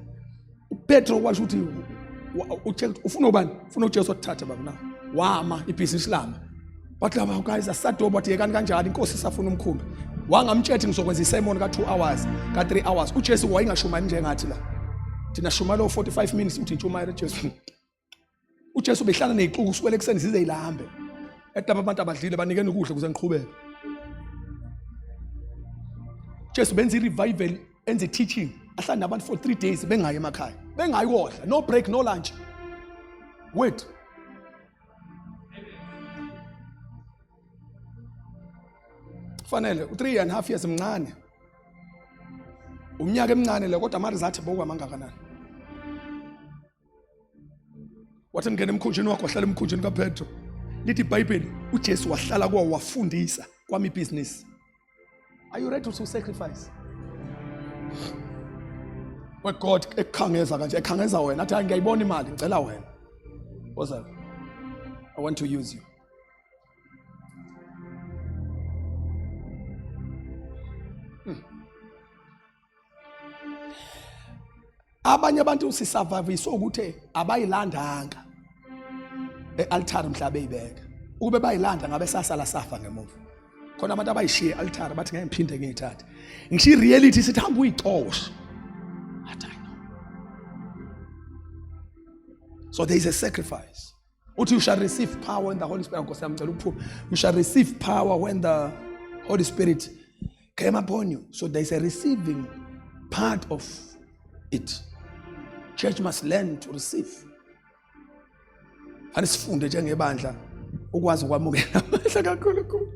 uPetro washo ukuthi ucheck ufuna ubani ufuna uJesu athathe baba na wama ibhizinisi lama wathi laba guys asadoba wathi yekani kanjani inkosi isafuna umkhumbi. Wangamtshethi ngizokwenza isermon ka 2 hours, ka 3 hours. UJesu wayengashumayeli njengathi la. Thina shumayela 45 minutes uthi intshumayelo Jesu. UJesu behlala nezixuku kusukela ekuseni zize ilambe. Ethi laba abantu abadlile banikeni ukudla ukuze ngiqhubeke. Jesu benza i-revival enze teaching ahlale nabantu for 3 days bengayi emakhaya bengayi kodla no break no lunch wait fanele u-3 and half years mncane umnyaka emncane le kodwa ama-result bokwamangakanani wathi ngena emkhunjini wakho wahlala emkhunjini kaPetro lithi iBhayibheli uJesu wahlala kuwo wafundisa kwami ibhizinisi are you ready to sacrifice we God ekukhangeza kanje ekhangeza wena athi hayi ngiyayibona imali ngicela wena woza I want to use you Abanye abantu sisurviviswe ukuthi abayilandanga e-altare mhla beyibeka. Ukube bayilanda ngabe sasala safa ngemuva. Khona abantu abayishiye e-altare bathi ngeke ngiphinde ngiyithathe. Ngisho i-reality sithi hamba uyicoshe. Athi I know. So there is a sacrifice. Uthi you shall receive power when the Holy Spirit Nkosi yami ngicela ukuphuma. You shall receive power when the Holy Spirit came upon you. So there is a receiving part of it. Church must learn to receive. Fanele sifunde njengebandla ukwazi ukwamukela amandla kaNkulunkulu.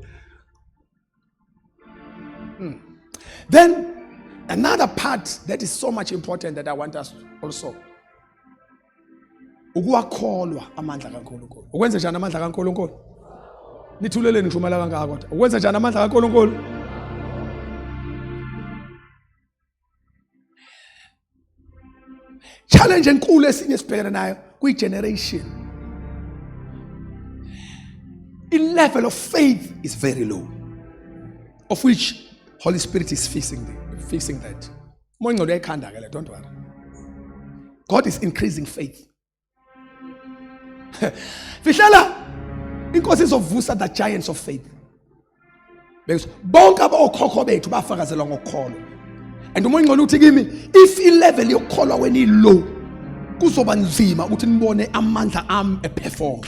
Then another part that is so much important that I want us also ukuwakholwa amandla kaNkulunkulu. Ukwenza njani amandla kaNkulunkulu? Nithuleleni ngishumela kangaka kodwa. Ukwenza njani amandla kaNkulunkulu? Challenge enkulu esinye sibhekene nayo kwi generation. I level of faith is very low. Of which Holy Spirit is fixing that. Umoya ongcwele uyayikhanda ke le, don't worry. God is increasing faith. Fihlela inkosi izovusa the giants of faith. Because bonke abokhokho bethu bafakazelwa ngokukholwa. And umoya ongcwele uthi kimi if i level yokukholwa wena i-low kuzoba nzima ukuthi nibone amandla ami eperform.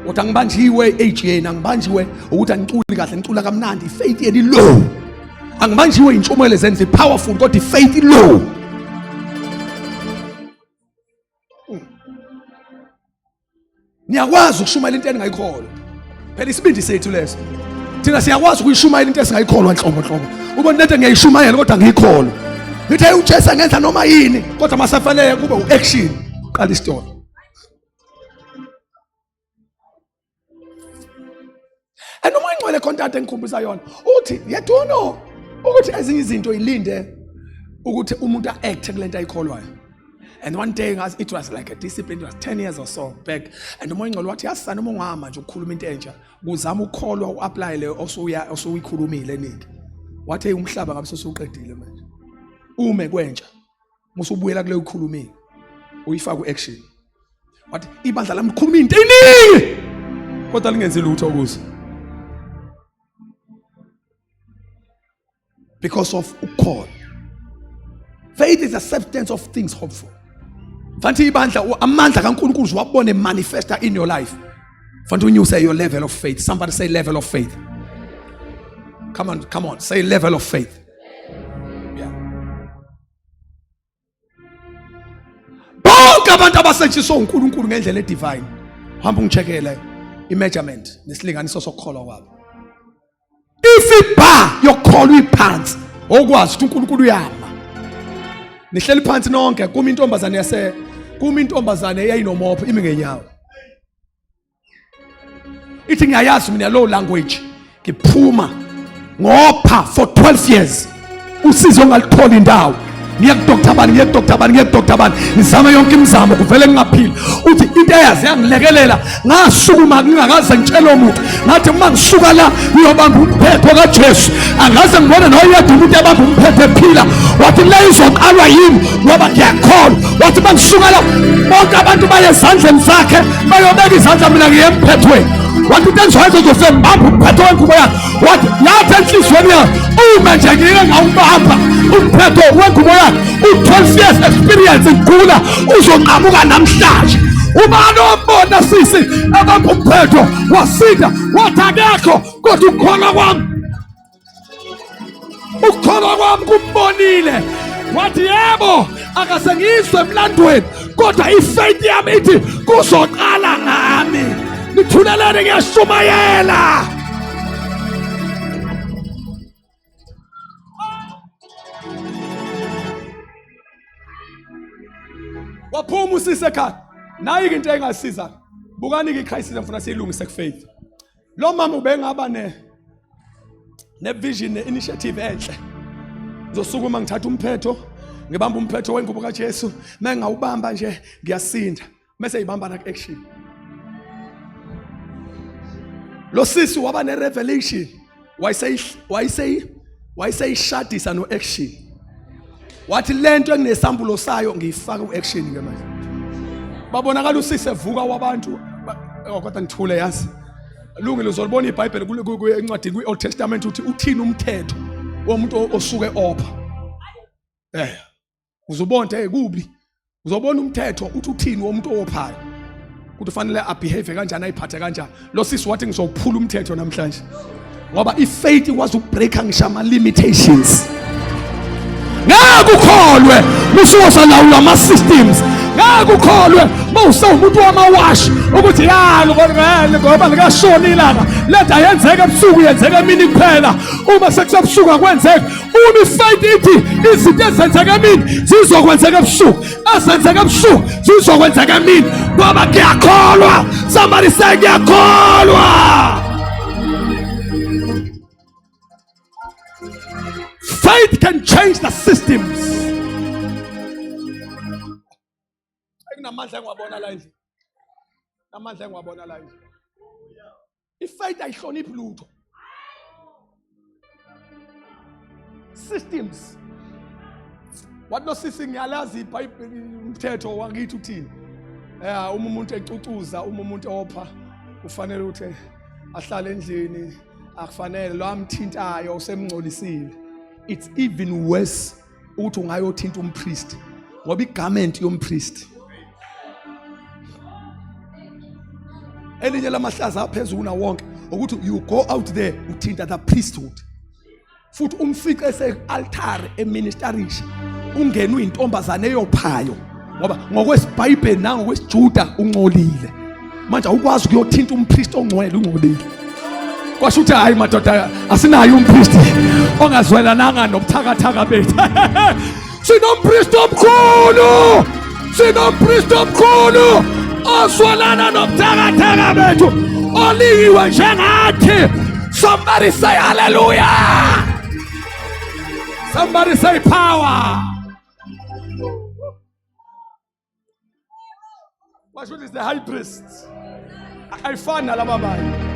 Kodwa angibanjiwe age yenu, angibanjiwe ukuthi angiculi kahle, ngicula kamnandi, faith yenu low. Angibanjiwe intshumayelo zenze powerful kodwa ifaith low. Niyakwazi ukushumayela into eningayikholwa. Phela isibindi sethu leso. Thina siyakwazi ukuyishumayela into esingayikholwa nhlobo nhlobo. Ubona lento ngiyayishumayela kodwa ngiyikholwa. Ngithi uJesu angenza noma yini kodwa masafanele kube uaction. Qala isitori. And uma ingcwele contact engikhumbuza yona uthi yeduno ukuthi ezinye izinto ilinde ukuthi umuntu a-acte kule nto ayikholwayo. And one day it was like a discipline, it was 10 years or so back. And umoya ingcwele wathi yasana uma ungahamba nje ukukhuluma into entsha kuzama ukukholwa u-apply leyo osuya osuyikhulumile eningi. Wathi hey umhlaba ngabe sesuqedile manje. Ume kwentsha musubuyela kuleyo ukhulumile uyifaka ku-action. Wathi ibandla lami likhuluma into eningi kodwa lingenzi lutho kuzo. Because of ukukholwa. Faith is a substance of things hoped for. Fanti ibandla amandla kaNkulunkulu uwabone manifesta in your life. Fanti unyuse your level of faith. Somebody say level of faith. Come on, come on, say level of faith. Yeah. Bonke abantu abasetshenziswa uNkulunkulu ngendlela edivine. Hamba ungicheckele i-measurement nesilinganiso sokukholwa kwabo. If ibar yokukholwa iphansi, okwazi ukuthi uNkulunkulu uyama. Nihleli phansi nonke kuma intombazane yase kuma intombazane eyayinomopho imi ngenyawo. Ithi ngiyayazi mina low language ngiphuma ngopha for 12 years usizo ongalitholi indawo ngiye kudoctor bani ngiye kudoctor bani ngiye kudoctor bani ngizama yonke imizamo kuvele ngingaphili uthi into eyazi yangilekelela ngasukuma ngingakaze ngitshele umuntu ngathi uma ngisuka la ngiyobamba umphetho kaJesu angaze ngibone noyedwa umuntu ebamba umphetho ephila wathi le izoqalwa yimi ngoba ngiyakholwa wathi uma ngisuka la bonke abantu baye ezandleni zakhe bayobeka izandla mina ngiye emphethweni. Wathi into engizoyenza, uzofike ngibambe umphetho wengubo yakhe. Wathi yathi enhliziyweni yakhe, uma nje ngike ngawubamba umphetho wengubo yakhe, u-12 years experience ngigula uzonqamuka namhlanje. Ubani ombona sisi ebamba umphetho wasinda? Wathi akekho, kodwa ukukholwa kwami, ukukholwa kwami kumbonile. Wathi yebo, akase ngizwe emlandweni, kodwa ifaith yami ithi kuzoqala ngami. Nithulelene, ngiyashumayela. Waphuma usise ekhaya. Nayi-ke into engasiza. Bukani-ke i-crisis engifuna siyilungise kufaith. Lo mama ubengaba ne ne-vision, ne-initiative enhle. Ngizosukuma ngithatha umphetho, ngibamba umphetho wengubo kaJesu, uma ngingawubamba nje ngiyasinda. Mese ibamba na action. Lo sisi waba ne-revelation, wayeseyishadisa no-action. Wathi lento enginesambulo sayo ngiyifaka ku-action ke manje. Babonakala usisi evuka wabantu. Oh, kodwa ngithule yazi. Lungile, uzolibona iBhayibheli encwadini kwi-Old Testament ukuthi uthini umthetho womuntu osuke opha. Uzobona hey kubi. Uzobona umthetho uthi uthini womuntu owophayo. Ukuthi ufanele abehave kanjani, ayiphathe kanjani. Lo sisi wathi ngizophula umthetho namhlanje. Ngoba ifaith ikwazi ukubreaka ngisho ama limitations. Ngeke ukholwe musuwosalawula ama systems. Ngeke ukholwe mawusewumuntu wamawashi ukuthi ya ngoba likashona ilanga. Lento ayenzeka ebusuku, yenzeka emini kuphela. Uma sekusebusuku akwenzeki. Uma ifaith ithi izinto ezenzeka emini zizokwenzeka ebusuku, ezenzeka ebusuku zizokwenzeka emini, ngoba kuyakholwa. Somebody say kuyakholwa. Faith can change the systems. Kunamandla engiwabona la endlini, namandla engiwabona la endlini. Ifaith ayihloniphi lutho. Systems. Wathi lo sisi ngiyalazi iBhayibheli, umthetho wakithi uthini. Uma umuntu ecucuza, uma umuntu opha, kufanele ukuthi ahlale endlini, akufanele lo amthintayo usemngcolisile. It's even worse ukuthi ungayothinta umpriest, ngoba igarment yompriest elinye lamahlaza aphezulu kunawo wonke ukuthi you go out there uthinta the priesthood, futhi umfice ese-altare eministarisha, ungene uyintombazane eyophayo, ngoba ngokwesibhayibheli nangokwesijuda uncolile. Manje awukwazi ukuyothinta umpriest ongcwele ungcolile. Kwasho ukuthi hayi madoda, asinayo umpristi ongazwelananga nobuthakathaka bethu. Sinompristi omkhulu, sinompristi omkhulu ozwelana nobuthakathaka bethu, olingiwe njengathi. Somebody say hallelujah, somebody say power. Washo ukuthi is the high priest, ayifani nalaba abanye.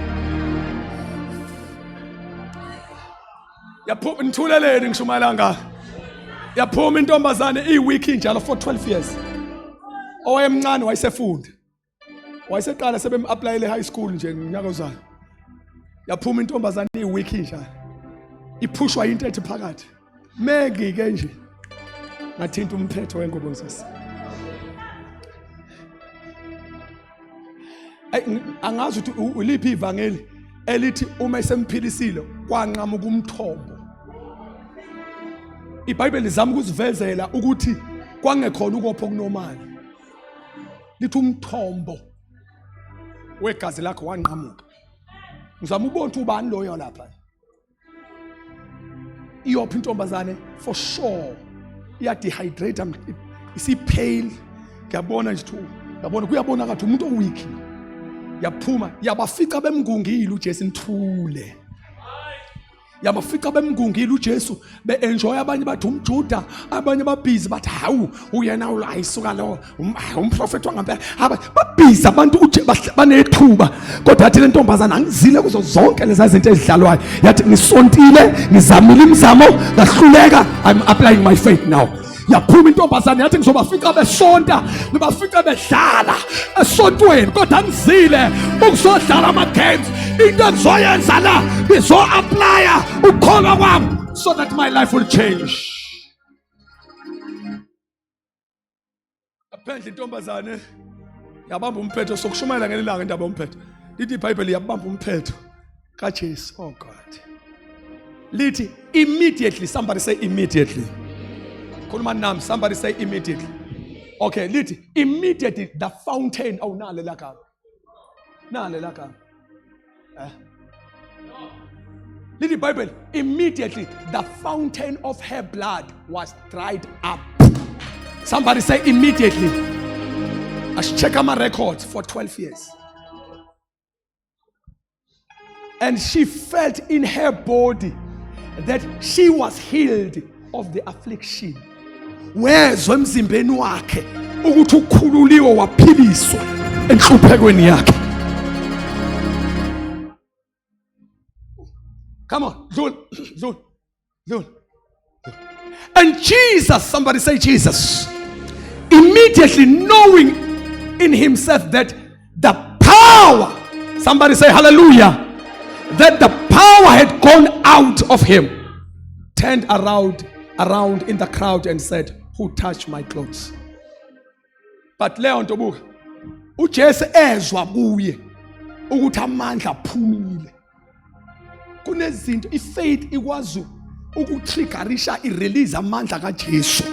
Yaphuma, nithuleleni ngishumayela nga. Yaphuma intombazane iweek injalo for 12 years. Owayemncane wayesefunda, wayeseqala sebem-applyele high school nje ngonyaka ozayo. Yaphuma intombazane iweek injalo, iphushwa into ethi phakathi meki-ke nje ngathinta umphetho wengubo sisi. Angazi ukuthi uliphi ivangeli elithi uma esemphilisile kwanqamuka umthombo. IBhayibheli lizama ukusivezela ukuthi kwangekhona ukopha okunomali, lithi umthombo wegazi lakho wanqamuka. Ngizama ukubona ukuthi ubani loyo lapha. Iyopha intombazane for sure, iya-dehydrate, isi-pale, ngiyabona nje, yabona kuyabona ngathi umuntu oweak. Yaphuma yabafica bemngungile uJesu. Nithule. Yabafica bemngungile uJesu, be-enjoy. Abanye bathi umJuda, abanye babhizi bathi hawu uyena ayisuka lo umprofethi wangampela. Babhizi abantu banethuba, kodwa yathi le ntombazana angizile kuzo zonke leza zinto ezidlalwayo. Yathi ngisontile, ngizamile imizamo ngahluleka, I'm applying my faith now. Yaphuma intombazane yathi ngizobafica besonta, ngibafica bedlala esontweni, kodwa ngizile ukuzodlala ama-games. Into engizoyenza la, ngizo-aplaya ukukholwa kwami so that my life will change. Aphendla intombazane yabamba umphetho sokushumayela ngelilanga indaba yomphetho. Lithi iBhayibheli yabamba umphetho kaJesu. Oh God. Lithi immediately, somebody say immediately. Khuluma nami, somebody say immediately. Okay, lithi immediately the fountain awunale la gama. Nale la gama. Eh. Lithi iBhayibheli immediately the fountain of her blood was dried up. Somebody say immediately. Asicheck ama records for 12 years. And she felt in her body that she was healed of the affliction. Wezwa emzimbeni wakhe ukuthi ukhululiwe waphiliswa enhluphekweni yakhe. Come on, dlula, dlula, dlula. And Jesus, somebody say Jesus, immediately knowing in himself that the power, somebody say hallelujah, that the power had gone out of him, turned around in the crowd and said, who touched my clothes? But leyo nto buka, uJesu ezwa kuye ukuthi amandla aphumile. Kunezinto ifaith ikwazi ukutriggerisha irelease amandla kaJesu.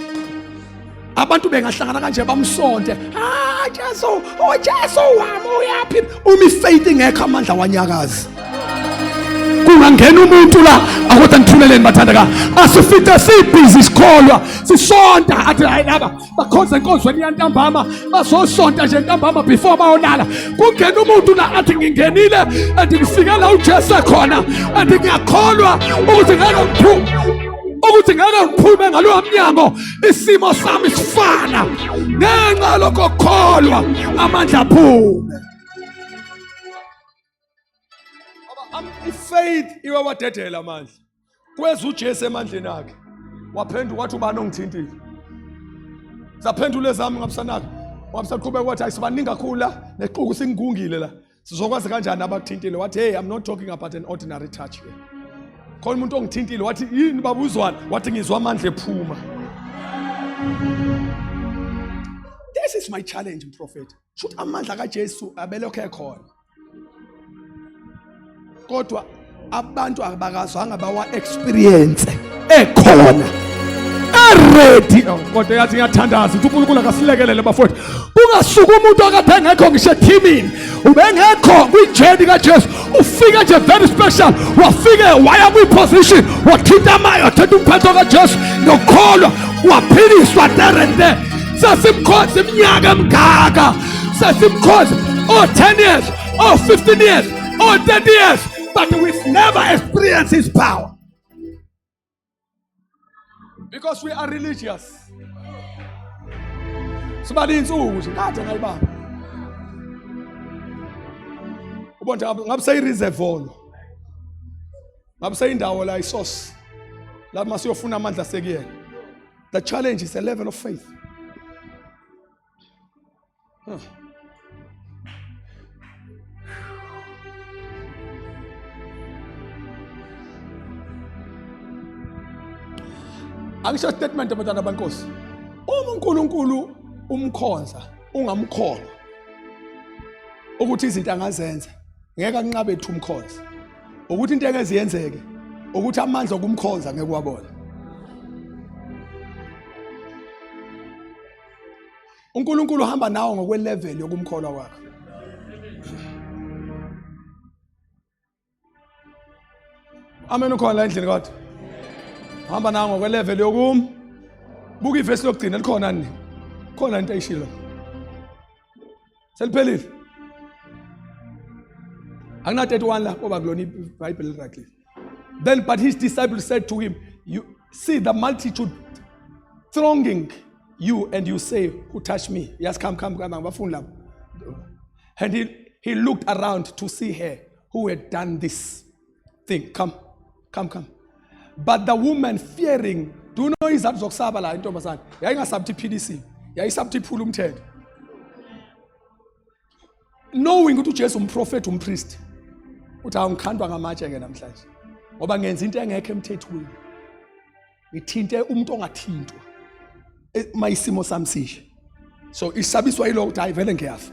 Abantu bengahlangana kanje bamsonte, ah Jesu, oh Jesu wami uyaphi? Uma ifaith ingekho amandla wanyakazi. Kungangena umuntu la akuthi ngithuleleni bathandeka, asifice sibhizi sikholwa sisonta, athi hayi laba bakhonza enkonzweni yantambama, bazosonta nje ntambama before bayolala. Kungena umuntu la athi ngingenile and ngifike la uJesu ekhona and ngiyakholwa ukuthi ngeke ngiphume, ukuthi ngeke ngiphume ngalowa mnyango, isimo sami sifana ngenxa lokho kukholwa, amandla aphume. Ifaith iwawadedela amandla. Kweza uJesu emandleni akhe, waphenduka wathi ubani ongithintile? Zaphendula ezami ngabusanaka, wabusaqhubeka wathi ayisibaningi kakhulu la, nexuku singungile la, sizokwazi kanjani abakuthintile? Wathi hey, I'm not talking about an ordinary touch here. Khona umuntu ongithintile. Wathi yini baba uzwana? Wathi ngizwa amandla ephuma. This is my challenge, prophet. Shuthi amandla kaJesu abelokhu ekhona, kodwa abantu abakazwanga bawa experience ekhona eready. Kodwa yathi ngiyathandaza ukuthi uNkulunkulu akasilekelele bafowethu, kungasuka umuntu akade engekho ngisho ethimini, ubengekho kwijeni kaJesu, ufike nje very special, wafike waya kwiposition, wathinta amayo, wathinta umphetho kaJesu nokukholwa, waphiliswa there and there. Sesimkhonza iminyaka emingaka, sesimkhonza oh 10 years, oh 15 years, oh 30 years, but we've never experienced his power because we are religious. Sibala insuku nje kade ngayibamba, ubona ngabe seyireservoir, ngabe seyindawo la isource la masiyofuna amandla sekuyena. The challenge is a level of faith. Huh. Angisho statement abantwana bankosi, uma uNkulunkulu umkhonza ungamkholwa ukuthi izinto angazenza, ngeke anqabe ethu umkhonza ukuthi into engeze yenzeke ukuthi amandla okumkhonza ngeke wabona. uNkulunkulu uhamba nawe ngokwelevel yokumkholwa kwakho. Amen, ukhona la endlini kodwa hamba nawe ngokwelevel yokum. Buka ivesi lokugcina likhona ni khona into ayishilo, seliphelile, akuna 31 la ngoba kulona iBhayibheli rightly. Then but his disciples said to him, you see the multitude thronging you and you say, who touched me? Yes, come, come, come, ngibafuni lapho. And he looked around to see her who had done this thing. Come, come, come. But the woman, fearing Do you know izathu zokusaba la intombazane? Yayingasabi ukuthi iphilisiwe, yayisabi ukuthi iphule umthetho. Knowing ukuthi uJesu umprofeti umpriest. Uthi awungikhandwa ngamatshe ke namhlanje. Ngoba ngenza into engekho emthethweni. Ngithinte umuntu ongathintwa. E, uma isimo sami sishe. So isabiswa yilokho ukuthi hayi vele ngiyafa.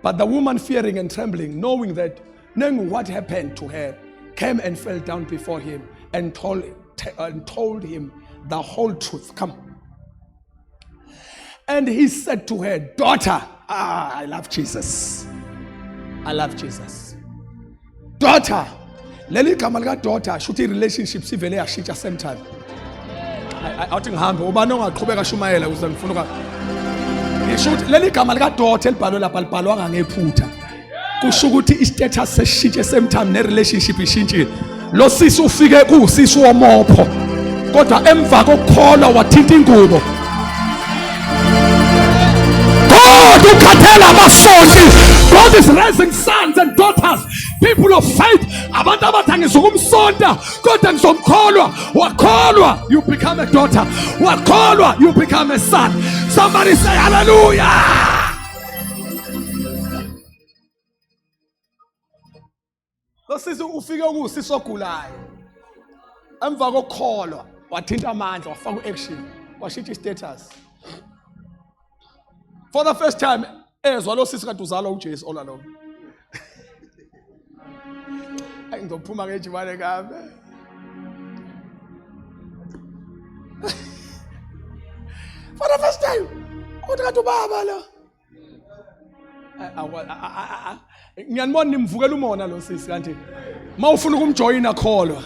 But the woman fearing and trembling, knowing that knowing what happened to her, came and fell down before him and told him the whole truth. Come. And he said to her, Daughter, I love Jesus. I love Jesus. Daughter, leli gama lika daughter shuthi relationship sivele yashintsha same time. Awuthi ngihambe ubani ongaqhubeka shumayela ukuze ngifuna uka Ngisho ukuthi leli gama lika daughter elibhalwe lapha libhalwanga ngephutha. Kusho ukuthi istatus seshintshe same time ne relationship ishintshile. Lo sisi ufike kuwusisi womopho kodwa emva kokukholwa wathinta ingubo. God ukhathela abasonti. God is raising sons and daughters, people of faith. Abantu abathi angizukumsonta kodwa ngizomkholwa. Wakholwa, you become a daughter. Wakholwa, you become a son. Somebody say hallelujah. Lo sisi ufike kuwusisi ogulayo. Emva kokukholwa wathinta amandla wafaka uaction washintsha istatus. For the first time ezwa lo sisi kade uzalwa uJesu all along. Ayi ngizophuma ngejubane kabe. For the first time uthi kade ubaba lo. Ngiyanibona nimvukela umona lo sisi kanti uma ufuna ukumjoyina kholwa.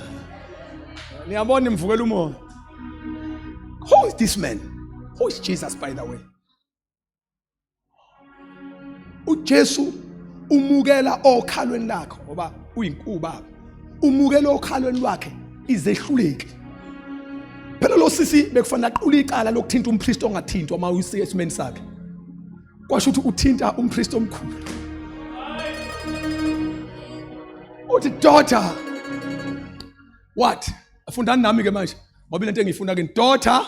Niyabona nimvukela umona. Who is this man? Who is Jesus by the way? uJesu umukela okhalweni lakhe ngoba uyinkubaba. Umukela okhalweni lwakhe izehluleki. Phela lo sisi bekufanele aqule icala lokuthinta umpriest ongathintwa uma uyisike esimeni sakhe. Kwasho ukuthi uthinta umpriest omkhulu. Uthi daughter what? Afundani nami ke manje ngoba lento engiyifuna ke daughter.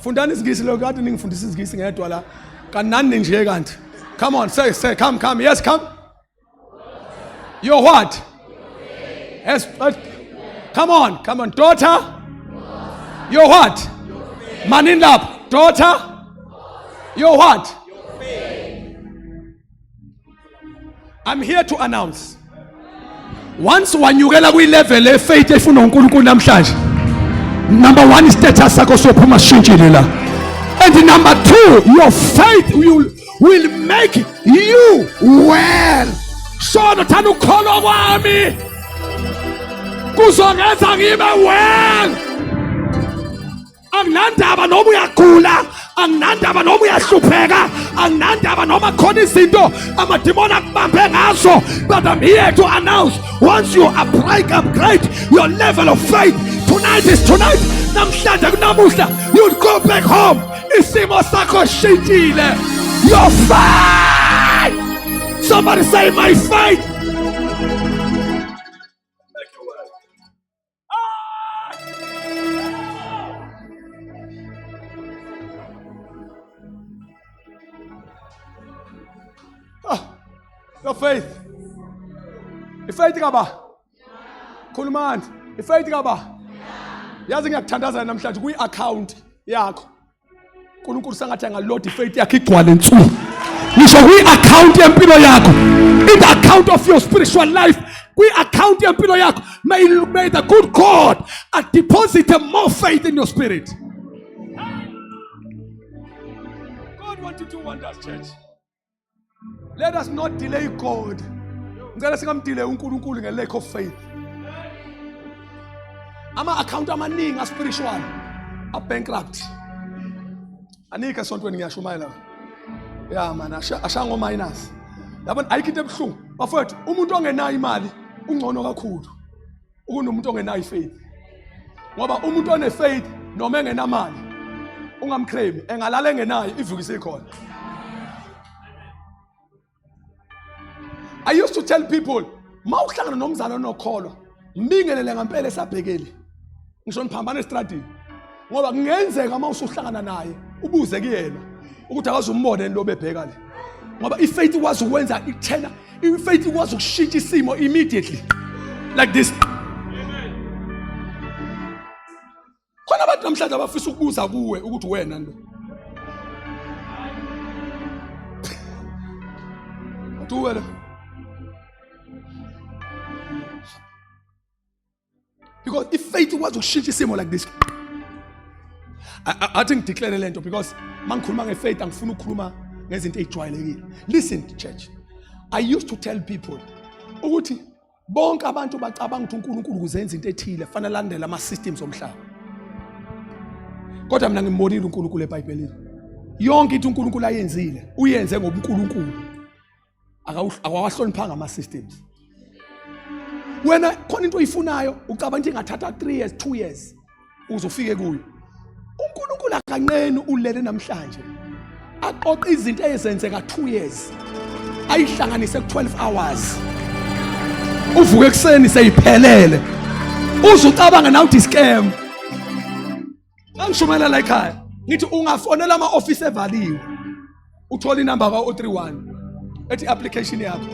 Fundani isingisi lo kade ningifundisa isingisi ngedwa la. Kanani nje kanti. Come on, say say come come. Yes, come. Your what? Yes, but come on, come on, daughter. Your what? Manini lapho. Daughter. Your what? I'm here to announce. Once wanyukela kwi-level ye-faith efuna uNkulunkulu namhlanje. Number 1 status sakho sophuma sishintshile la. And number 2, your faith will make you well. Shono thanda ukukholwa kwami kuzongenza ngibe well. Anginandaba noma uyagula, anginandaba noma uyahlupheka, anginandaba noma khona izinto amadimoni akubambe ngazo, but I'm here to announce once you upgrade your level of faith, tonight is tonight. Namhlanje kunamuhla, you'll go back home. Isimo sakho shintshile. Your faith. Somebody say my faith. Your faith. Ifaith kaba. Khulumani. Ifaith kaba. Yazi ngiyakuthandazela namhlanje kwi account yakho. uNkulunkulu sengathi angaload ifaith yakhe igcwale nsu. Ngisho kwi-account yempilo yakho. In the account of your spiritual life, kwi-account yempilo yakho, may the good God deposit more faith in your spirit. God wants to do wonders, church. Let us not delay God. Ngicela singamdelay uNkulunkulu nge-lack of faith. Ama-account amaningi a-spiritual a-bankrupt. Anikho esontweni ngiyashumayela. Ya man, ashango minus. Yabona ayikho into ebuhlungu. Bafowethu, umuntu ongenayo imali ungcono kakhulu kunomuntu ongenayo ifaith. Ngoba umuntu one-faith noma engenamali ungamclaim, engalala engenayo ivuka isikhona. I used to tell people, ma uhlangana nomzali onokholwa, Mbingelele ngempela esabhekele. Ngisho niphambana estradini. Ngoba kungenzeka uma usuhlangana naye ubuze kuyena ukuthi akaze umbone lo bebheka le. Ngoba ifaith ikwazi ukwenza ithena, ifaith ikwazi ukushintsha isimo immediately. Like this. Khona abantu namhlanje abafisa ukubuza kuwe ukuthi wena lo. Uthi uwe lo. Because ifaith ikwazi ukushintsha isimo like this. Athi ngideclare lento because mangikhuluma ngefaith angifuni ukukhuluma ngezinto ezijwayelekile. Listen church. I used to tell people ukuthi Bonke abantu bacabanga ukuthi uNkulunkulu ukuze enze into ethile fanele alandele ama systems omhlaba. Kodwa mina ngimbonile uNkulunkulu eBhayibhelini. Yonke into uNkulunkulu ayenzile uyenze ngobuNkulunkulu. Akawahloniphanga ama systems. Wena khona into oyifunayo ucabanga ukuthi ingathatha 3 years 2 years. uze ufike kuyo uNkulunkulu akanqeni ulele namhlanje aqoqa izinto ezenzeka 2 years ayihlanganise ku 12 hours uvuke ekuseni seyiphelele uze ucabanga nawe uthi scam ngangishumayela la ekhaya ngithi ungafonela ama office evaliwe uthola inamba ka-031 ethi application yakho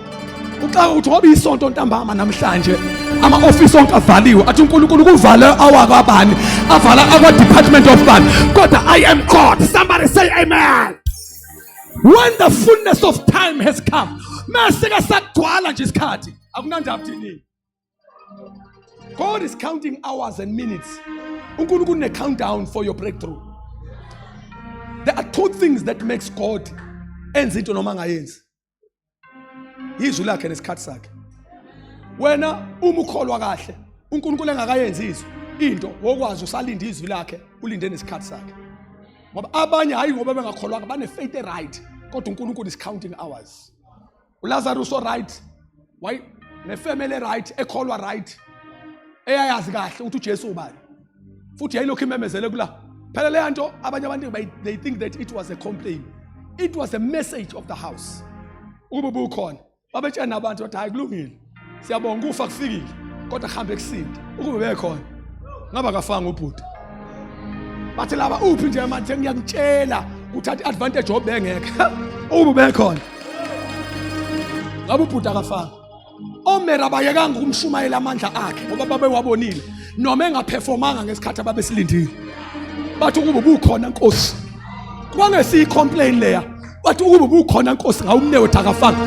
uxaka ukuthi ngoba isonto ntambama namhlanje ama-ofisi onke avaliwe athi unkulunkulu kuvale awakwabani avala akwa-department of bani kodwa i am god somebody say amen when the fullness of time has come masike sagcwala nje isikhathi akunandaba thini God is counting hours and minutes. uNkulunkulu ne countdown for your breakthrough. There are two things that makes God enze into noma angayenzi. Izwi lakhe nesikhathi sakhe. Wena uma ukholwa kahle, uNkulunkulu engakayenzi izwi, into wokwazi usalinde izwi lakhe, ulinde nesikhathi sakhe. Ngoba abanye hayi ngoba bengakholwanga bane faith right, kodwa uNkulunkulu is counting hours. uLazarus o right why nefamily right ekholwa right eyayazi kahle ukuthi uJesu ubani futhi yayilokhu imemezele kula phela leya nto abanye abantu they think that it was a complaint it was a message of the house ukuba ubukhona babetshena abantu bathi hayi kulungile siyabonga ukufa kufikile kodwa kuhambe kusinde ukube bekhona ngaba kafanga ubhuti bathi laba uphi nje manje ngiyakutshela uthatha advantage obengekho ube bekhona ngabe ubhuti akafanga omera abayekanga ukumshumayela amandla akhe ngoba babewabonile noma engaphefomanga ngesikhathi ababesilindile bathi ukuba ubukhona nkosi kwangesiyi complain leya bathi ukuba ubukhona nkosi ngawumnewethu akafanga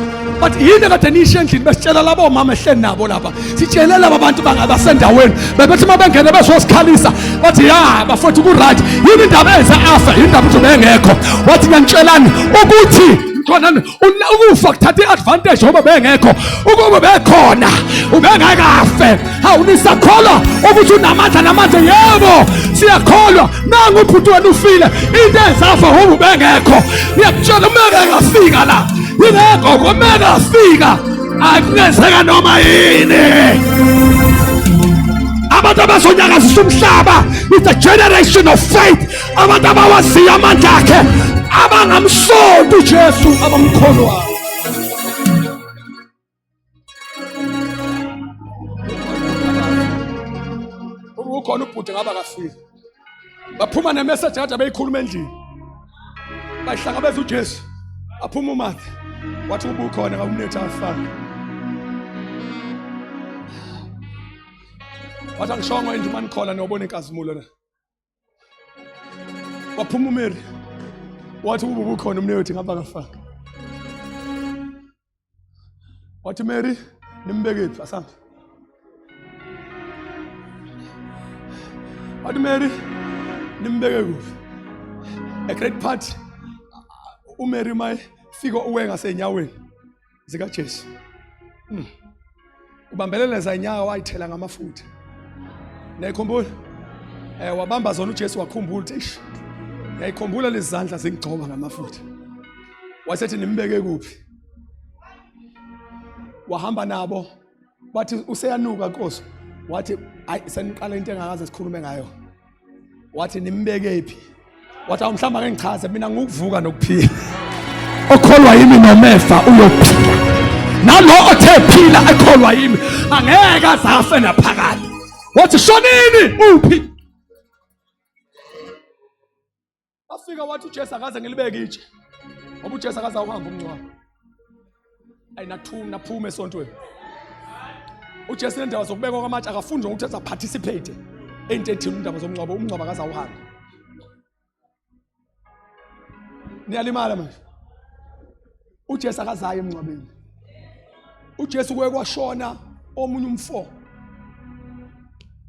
bathi yini kade niyisho endlini besitshela labo mama ehleni nabo lapha sitshele laba bantu bangabasendaweni bebethi uma bengena bezosikhalisa bathi ya bafowethu ku-right yini indaba enze afa yini indaba ukuthi bengekho wathi ngiyanitshelani ukuthi khona ukufa kuthatha i-advantage ngoba bengekho ukuba bekhona ubengekafe hawu nisakholwa ukuthi unamandla namanje yebo siyakholwa nangu ubhuti wena ufile into ezafa ngoba ubengekho ngiyakutshela umeke angafika la ingekho komeke afika akungenzeka noma yini abantu abazonyakazisa umhlaba is the generation of faith abantu abawaziyo amandla akhe abangamsonti uJesu abamkholwayo ukhona ubhuti ngaba kafiki baphuma nemessage kade beyikhuluma endlini bayihlangabeza uJesu aphuma uMatha wathi ubukhona ngawumletha afaka wathi angishongo endlu manikhona niyobona inkazimulo na waphuma uMary wathi ukuba ubukhona umnewethu ngaba kafaka wathi Mary nimbekephi asambe wathi Mary nimbeke kuphi a great part uMary mayefika uwe ngasenyaweni zikaJesu mm. Ubambelele inyawo wayithela ngamafutha. Niyayikhumbula? Eh wabamba zona uJesu wakhumbula ukuthi eish. Ngiyayikhumbula lezi zandla zingigcoba ngamafutha. Wasethi nimbeke kuphi? Wahamba nabo bathi useyanuka Nkosi. Wathi ayi seniqala into engakaze sikhulume ngayo. Wathi nimbeke phi? Wathi awu mhlawumbe ake ngichaze mina ngukuvuka nokuphila. Okholwa yimi nomefa uyophila. Nalo othe phila ekholwa yimi angeke azafe naphakade. Wathi shonini uphi? Afika wathi uJesu akaze ngilibeke itshe. Ngoba uJesu akaze awuhamba umngcwabo. Ayinathuma naphuma esontweni. UJesu nendaba zokubekwa kwamatshe akafuni nje ukuthi aza participate into ethile indaba zomngcwabo, umngcwabo akaze awuhambe. Niyalimala manje. uJesu akazayo emngcwabeni. uJesu kuye kwashona omunye umfo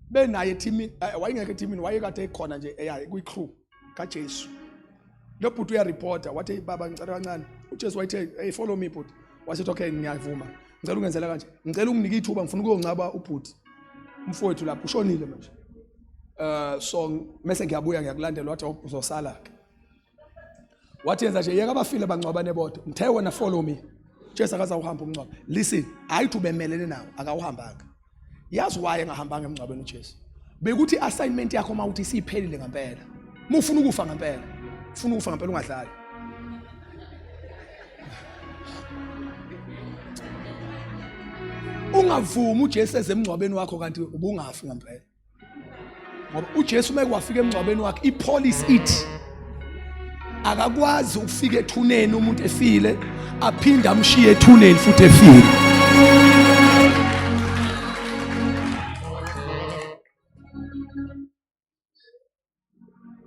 benaye ethimini, wayengekho ethimini, wayekade ekhona nje eyaye kwi-crew kaJesu. Lo bhuti uyareporta wathi, hey baba ngicela kancane. UJesu wayethe, hey follow me bhuti. Wasethi okay ngiyavuma, ngicela ungenzela kanje, ngicela unginike ithuba, ngifuna ukuyongcaba ubhuti umfowethu lapho ushonile manje. So mase ngiyabuya ngiyakulandela. Wathi uzosala ke. Wathi yenza nje, yeka abafile bangcwabane bodwa, ngithe wena follow me. Jesu akazawuhamba umngcwabo. Listen, hayi uthi ubemelene nawo, akawuhambanga. Yazi why engahambanga emngcwabeni uJesu? Bekuthi i-assignment yakho uma uthi isiphelile ngempela, uma ufuna ukufa ngempela, ufuna ukufa ngempela ungadlali. Ungavumi uJesu eze emngcwabeni wakho kanti ubungafi ngempela. Ngoba uJesu uma kwafika emngcwabeni wakhe, ipolicy ithi akakwazi ukufika ethuneni umuntu efile aphinde amshiye ethuneni futhi efile.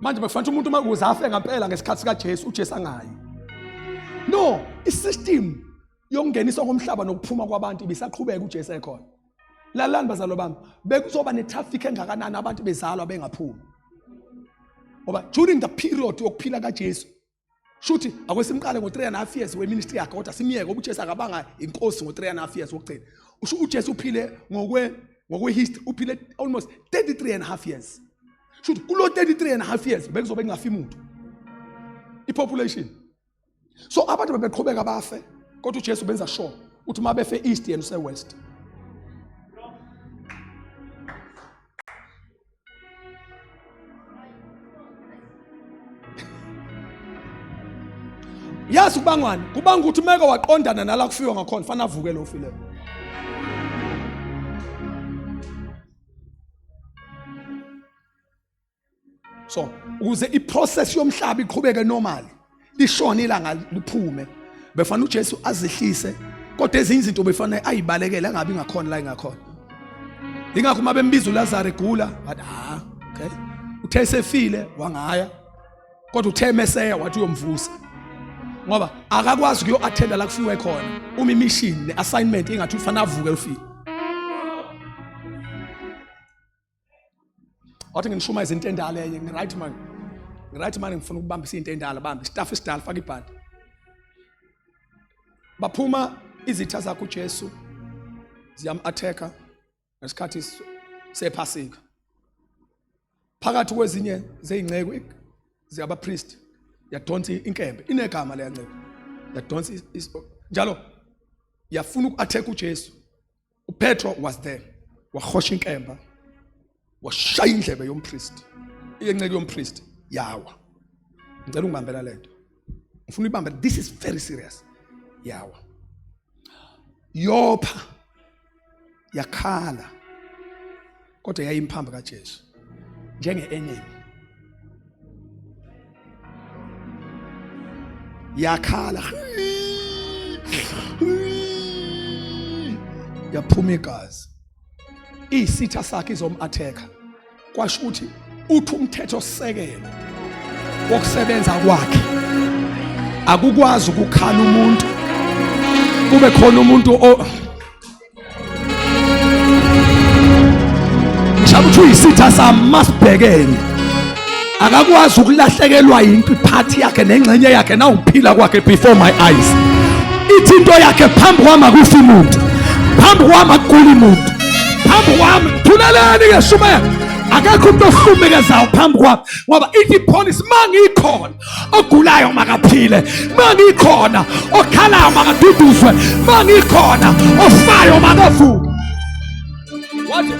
Manje bekufanele umuntu uma kuze afe ngempela ngesikhathi sikaJesu, uJesu angayi. No, isystem yokungeniswa komhlaba nokuphuma kwabantu ibisaqhubeka uJesu ekhona. Lalani bazalwa bami, bekuzoba netraffic engakanani abantu bezalwa bengaphumi. Ngoba during the period yokuphila kaJesu, shuthi akwesimqale ngo 3 and a half years weministry yakhe, kodwa simyeke ngoba uJesu akabanga inkosi ngo 3 and a half years wokugcina. Usho uJesu uphile ngokwe history uphile almost 33 and a half years. Shuthi kulo 33 and a half years bekuzobe kungafi muntu. I-population. So abantu bebeqhubeka bafe, kodwa uJesu benza sure ukuthi uma befe east yena use west. Yazi kubangwani? Kubanga ukuthi meke waqondana nala kufiwa ngakhona, fanele avuke lo ofileyo. So ukuze iprocess yomhlaba iqhubeke normally, lishone ilanga liphume, befana uJesu azihlise, kodwa ezinye izinto befana ayibalekele angabi ngakhona la ingakhona. Ingakho uma bembiza uLazaro egula, wathi ah okay, uthe esefile wangaya, kodwa uthe Meseya wathi uyomvusa, ngoba akakwazi ukuyo-attenda la kufiwe khona uma imission ne-assignment ingathi ufanele avuke ufile. Wathi ngishumayeza into endala enye, ngi-right man, ngi-right man, ngifuna ukubambisa into endala, bamba istaff esidala, faka ibhandi. Baphuma izitha zakho uJesu ziyam-attack-a ngesikhathi sephasika. Phakathi kwezinye zey'nceku ziyabapriest yadonsa inkembe, inegama leya nceku, yadonsa njalo yafuna uku-attack uJesu. uPetro was there, wahosha inkemba washaya indlebe yompriest, iyenceke yompriest yawa. Ngicela ungibambela lento, ngifuna uyibambe, this is very serious. Yawa, yopha, yakhala, kodwa yayimphambi kaJesu njenge-enemy. Yakhala, yaphuma igazi, isitha sakhe izom-attack. Kwasho ukuthi uthi umthetho sisekelo wokusebenza kwakhe akukwazi ukukhala umuntu kube khona umuntu o ngisho ukuthi uyisitha sami masibhekene, akakwazi ukulahlekelwa yinto iphathi yakhe nengxenye yakhe nawuphila kwakhe before my eyes. Ithi into yakhe phambi kwami akufi muntu, phambi kwami akuguli muntu, phambi kwami thuleleni ke shumela, akekho umuntu ohlumekezayo phambi kwami, ngoba ithi policy mangikhona ogulayo makaphile, mangikhona okhalayo makaduduzwe, mangikhona ofayo makavuke. Wathi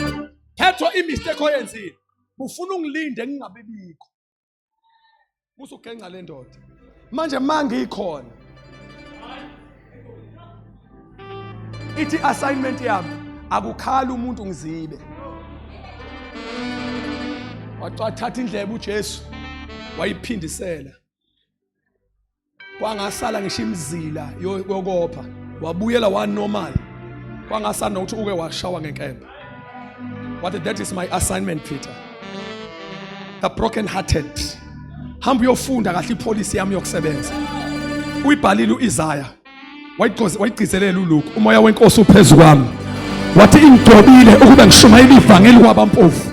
Petro, imistake oyenzile, ufuna ungilinde ngingabibikho, musugenca le ndoda manje mangikhona. Ithi assignment yami akukhali umuntu ngizibe. Wathatha indlebe uJesu wayiphindisela. Kwangasala ngisho imizila yokopha wabuyela wa normal. Kwangasala nokuthi uke washawa ngenkemba. What that is my assignment Peter. The broken hearted. Hamba uyofunda kahle ipolicy yami yokusebenza. Uyibhalile uIsaiah. Wayigcizelela uLuke, umoya wenkosi uphezu kwami. Wathi ingigcobile ukuba ngishumayele ivangeli kwabampofu.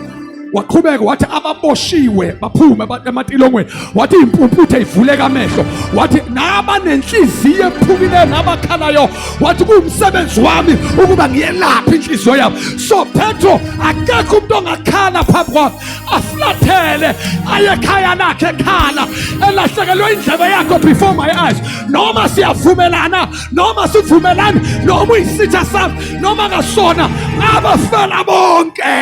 Waqhubeka wathi ababoshiwe baphume ematilongweni. Wathi impumputhe ivuleka amehlo. Wathi nabanenhliziyo ephukileyo nabakhalayo. Wathi kuwumsebenzi wami ukuba ngiyelaphe inhliziyo yabo. So Petro akekho umuntu ongakhala phambi kwami aflathele aye ekhaya lakhe ekhala elahlekelwe indlebe yakho before my eyes noma siyavumelana noma sivumelani noma uyisitha sami noma ngasona ngabafela bonke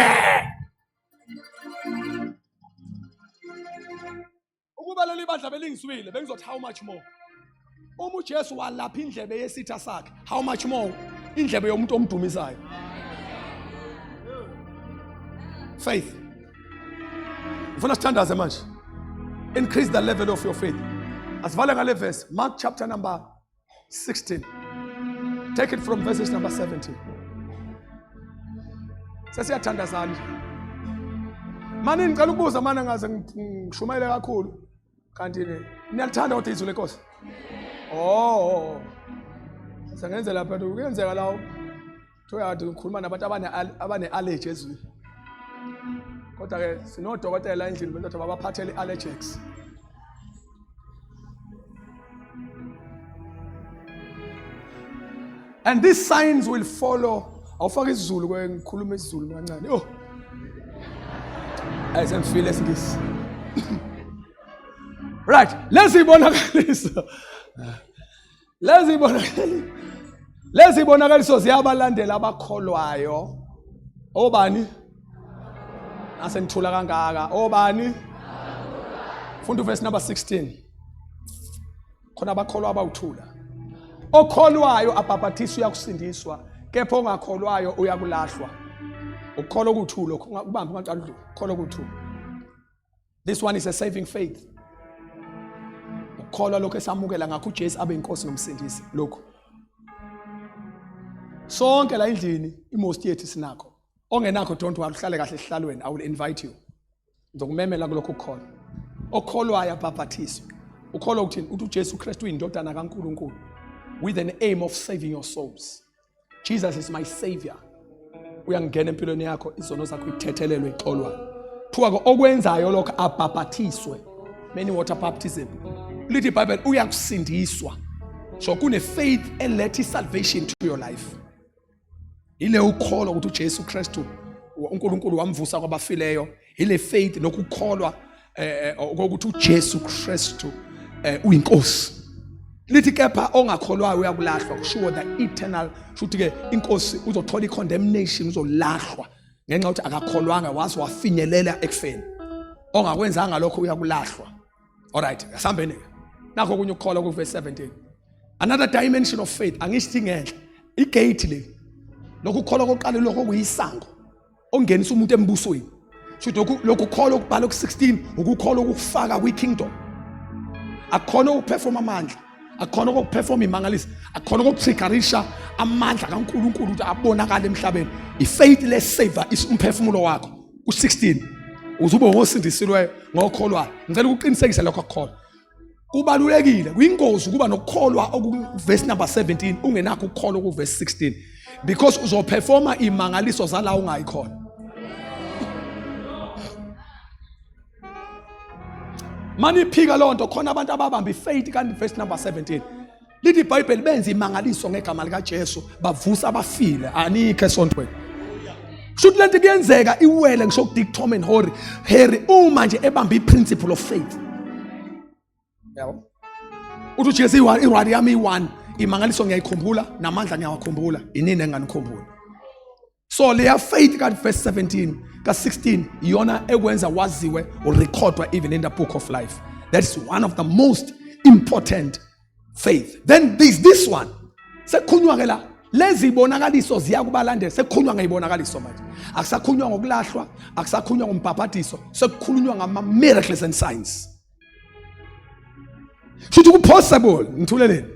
ukuba leli bandla belingiswile bengizothi how much more uma uJesu walapha indlebe yesitha sakhe how much more indlebe yomuntu omdumisayo faith ngifuna sithandaze manje increase the level of your faith asivale ngale verse Mark chapter number 16 take it from verses number 17 sesiyathandazana nje mani ngicela ukubuza mani ngaze ngishumayele kakhulu kanti niyalithanda kodwa izwi lenkosi oh sengenzela phela kuyenzeka lawo kuthiwa kade ngikhuluma nabantu abane-allergy ezwini kodwa-ke sinodokotela endlini bendoda babaphathele i-allergex and these signs will follow awufake isiZulu ke ngikhuluma isiZulu kancane oh ayisengifile esingisi right lezi ibonakaliso lezi ibonakaliso lezi ibonakaliso ziyabalandela abakholwayo obani asenithula kangaka obani funda uverse number 16 khona abakholwa abawuthula okholwayo abhabhathiswa uyakusindiswa kepha ongakholwayo uyakulahlwa ukukholwa okuthula ukubamba ungaqala udlula ukukholwa okuthula This one is a saving faith. Ukukholwa lokho esamukela ngakho uJesu abe inkosi nomsindisi lokho. Sonke la endlini imost yethu sinakho. Ongenakho don't worry uhlale kahle esihlalweni I will invite you. Ngizokumemela kulokho ukukholwa. Okholwayo abhabhathiswe. Ukholwa ukuthini? Uthi uJesu Kristu uyindodana kaNkuluNkulu with an aim of saving your souls. Jesus is my savior. Uyangena empilweni yakho izono zakho ithethelelwe ixolwa. Kuthiwa ke okwenzayo lokho abhabhathiswe. Many water baptism. Lithi iBhayibheli uyakusindiswa. So kune faith eletha salvation to your life. Ile ukholwa ukuthi uJesu Kristu uNkulunkulu wamvusa kwabafileyo. Ile faith nokukholwa eh, eh ukuthi uJesu Kristu eh, uyinkosi lithi kepha ongakholwayo uyakulahlwa kushiwo the eternal shuthi ke inkosi uzothola i-condemnation uzolahlwa ngenxa yokuthi akakholwanga waze wafinyelela ekufeni ongakwenzanga lokho uyakulahlwa alright asihambeni ke nakho okunye ukukholwa ku-verse 17 another dimension of faith angisho ngenhla igate le lokhu kukholwa kokuqala lokho okuyisango ongenisa umuntu embusweni shuthi lokhu lokhu kukholwa okubhala ku-16 ukukholwa ukufaka kwi-kingdom akukhona ukuperforma amandla akukhona ukuperforma imangaliso akukhona ukutriggerisha amandla kaNkuluNkulu ukuthi abonakale emhlabeni ifaith le save umphefumulo wakho ku-16 uze ube ngosindisiweyo ngokholwayo ngicela ukuqinisekisa lokho akukholwa Kubalulekile, kuyingozi ukuba nokukholwa okuverse number 17 ungenakho ukukholwa okuverse 16 because uzoperforma imangaliso zala ungayi khona. Maniphika lonto khona abantu ababamba ifaith kanti verse number 17 lithi iBhayibheli benza imangaliso ngegama likaJesu bavusa abafile anikho esontweni shuthi lento kuyenzeka iwele ngisho kuDick Tom and Harry Harry uma nje ebamba iprinciple of faith yabo uthi uJesu irwari yami i-one imangaliso ngiyayikhumbula namandla ngiyawakhumbula inini enganikhumbula so leya faith ka verse 17 ka 16 iyona ekwenza waziwe urecordwa even in the book of life that's one of the most important faith then there's this one sekukhulunywa ke la Lezi zibonakaliso ziyakubalandela. Sekukhulunywa ngezibonakaliso manje, akusakhulunywa ngokulahlwa, akusakhulunywa ngombhabhadiso, sekukhulunywa ngama miracles and signs. Futhi ku-possible, ngithuleleni,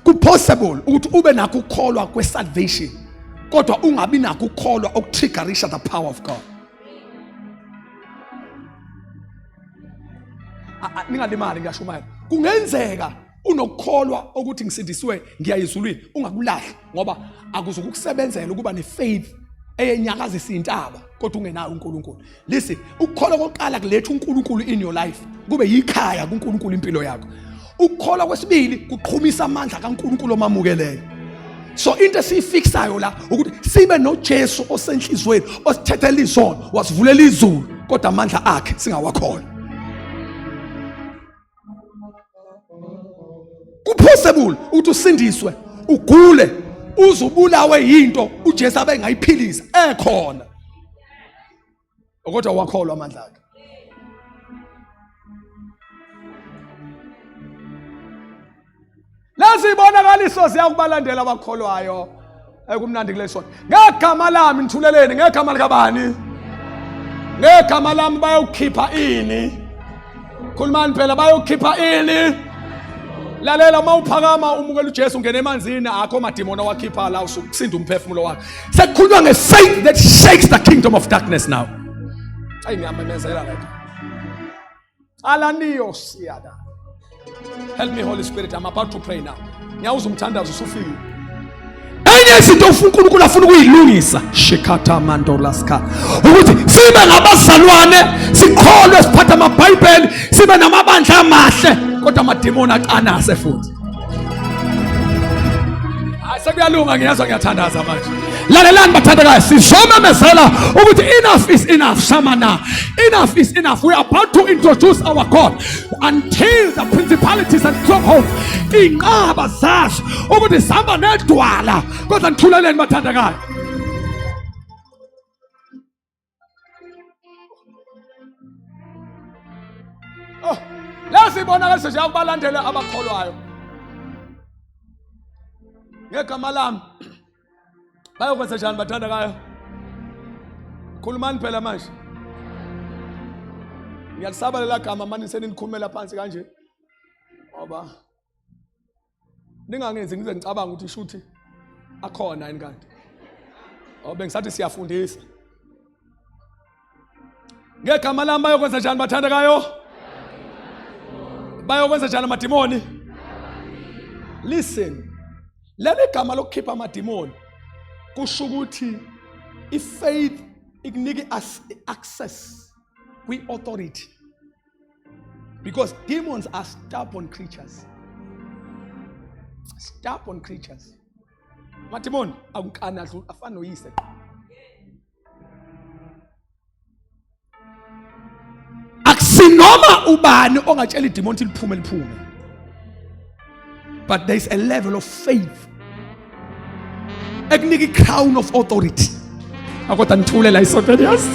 ku-possible ukuthi ube nakho ukukholwa kwe-salvation kodwa ungabi nakho ukukholwa okutriggerisha the power of God. Ningalimali, ngiyashumayela. Kungenzeka unokukholwa ukuthi ngisindisiwe ngiya ezulwini, ungakulahli, ngoba akuzukukusebenzela ukuba ne-faith eyenyakazisa intaba kodwa ungenayo uNkulunkulu. Listen, ukukholwa kokuqala kuletha uNkulunkulu in your life, kube yikhaya kuNkulunkulu impilo yakho. Ukukholwa kwesibili kuqhumisa amandla kaNkulunkulu omamukeleyo. So into esiyifikisayo la ukuthi sibe noJesu osenhlizweni osithethela izono, wasivulela izulu, kodwa amandla akhe singawakholwa. Kupossible ukuthi usindiswe ugule uzubulawe yinto uJesu abengayiphilisa ekhona, kodwa wakholwa amandla akhe. Lezi ibonakaliso ziyakubalandela abakholwayo. Ekumnandi kuleso. Ngegama lami nithuleleni, ngegama likabani? Ngegama lami bayokhipha ini? Khulumani phela, bayokhipha ini? Lalela, uma uphakama umukela uJesu ungena emanzini akho amadimoni awakhipha la, usukusinda umphefumulo wakho. Sekukhulunywa nge-faith that shakes the kingdom of darkness now. Ayi, ngiyamemezela lento. Alaniyo siyada. Help me Holy Spirit, I'm about to pray now. Ngiyawuza umthandazo usufike. Enye izinto uNkulunkulu afuna ukuyilungisa, shikhatha mandolaska, ukuthi sibe ngabazalwane, sikholwe, siphathe amaBhayibheli, sibe namabandla amahle, kodwa amadimoni acanase futhi. Sekuyalunga, ngiyazwa, ngiyathandaza manje. Lalelani bathandekayo, sizomemezela ukuthi enough is enough. Shamana, enough is enough. We are about to introduce our God until the principalities and strongholds, iy'nqaba zazo ukuthi zihamba nedwala. Kodwa nithuleleni bathandekayo. Oh, lezi ibonakaliso nje akubalandele abakholwayo. Ngegama lami bayokwenza njani bathandakayo? Khulumani phela manje. Ngiyalisaba lela gama manje seninikhulumela phansi kanje, ngoba ningangenzi ngize ngicabanga ukuthi shuthi akhona yini kanti. Oh, bengisathi siyafundisa. Ngegama lami bayokwenza njani bathandekayo? Bayokwenza njani amadimoni? Listen, leli gama lokukhipha amadimoni kusho ukuthi i-faith ikunika i-access kwi-authority, because demons are stubborn creatures, stubborn creatures. Amadimoni akunkani, adlula afana noyise. Akusinoma ubani ongatshela idimoni ukuthi liphume, liphume, but there is a level of faith ekunika i-crown of authority. Akodwa nithule la isontweni, yazi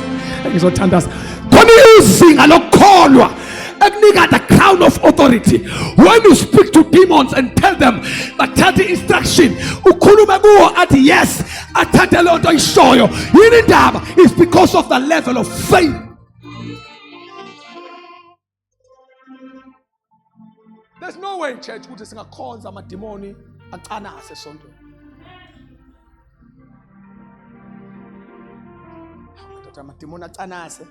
ngizothandaza khona. Izinga lokukholwa ekunika the crown of authority. When you speak to demons and tell them, bathathe instruction, ukhulume kuwo athi yes, athathe leyo nto ayishoyo. Yini indaba? Is because of the level of faith. There's no way, church, ukuthi singakhonza amadimoni acanase esontweni. Madoda, amadimoni acanase,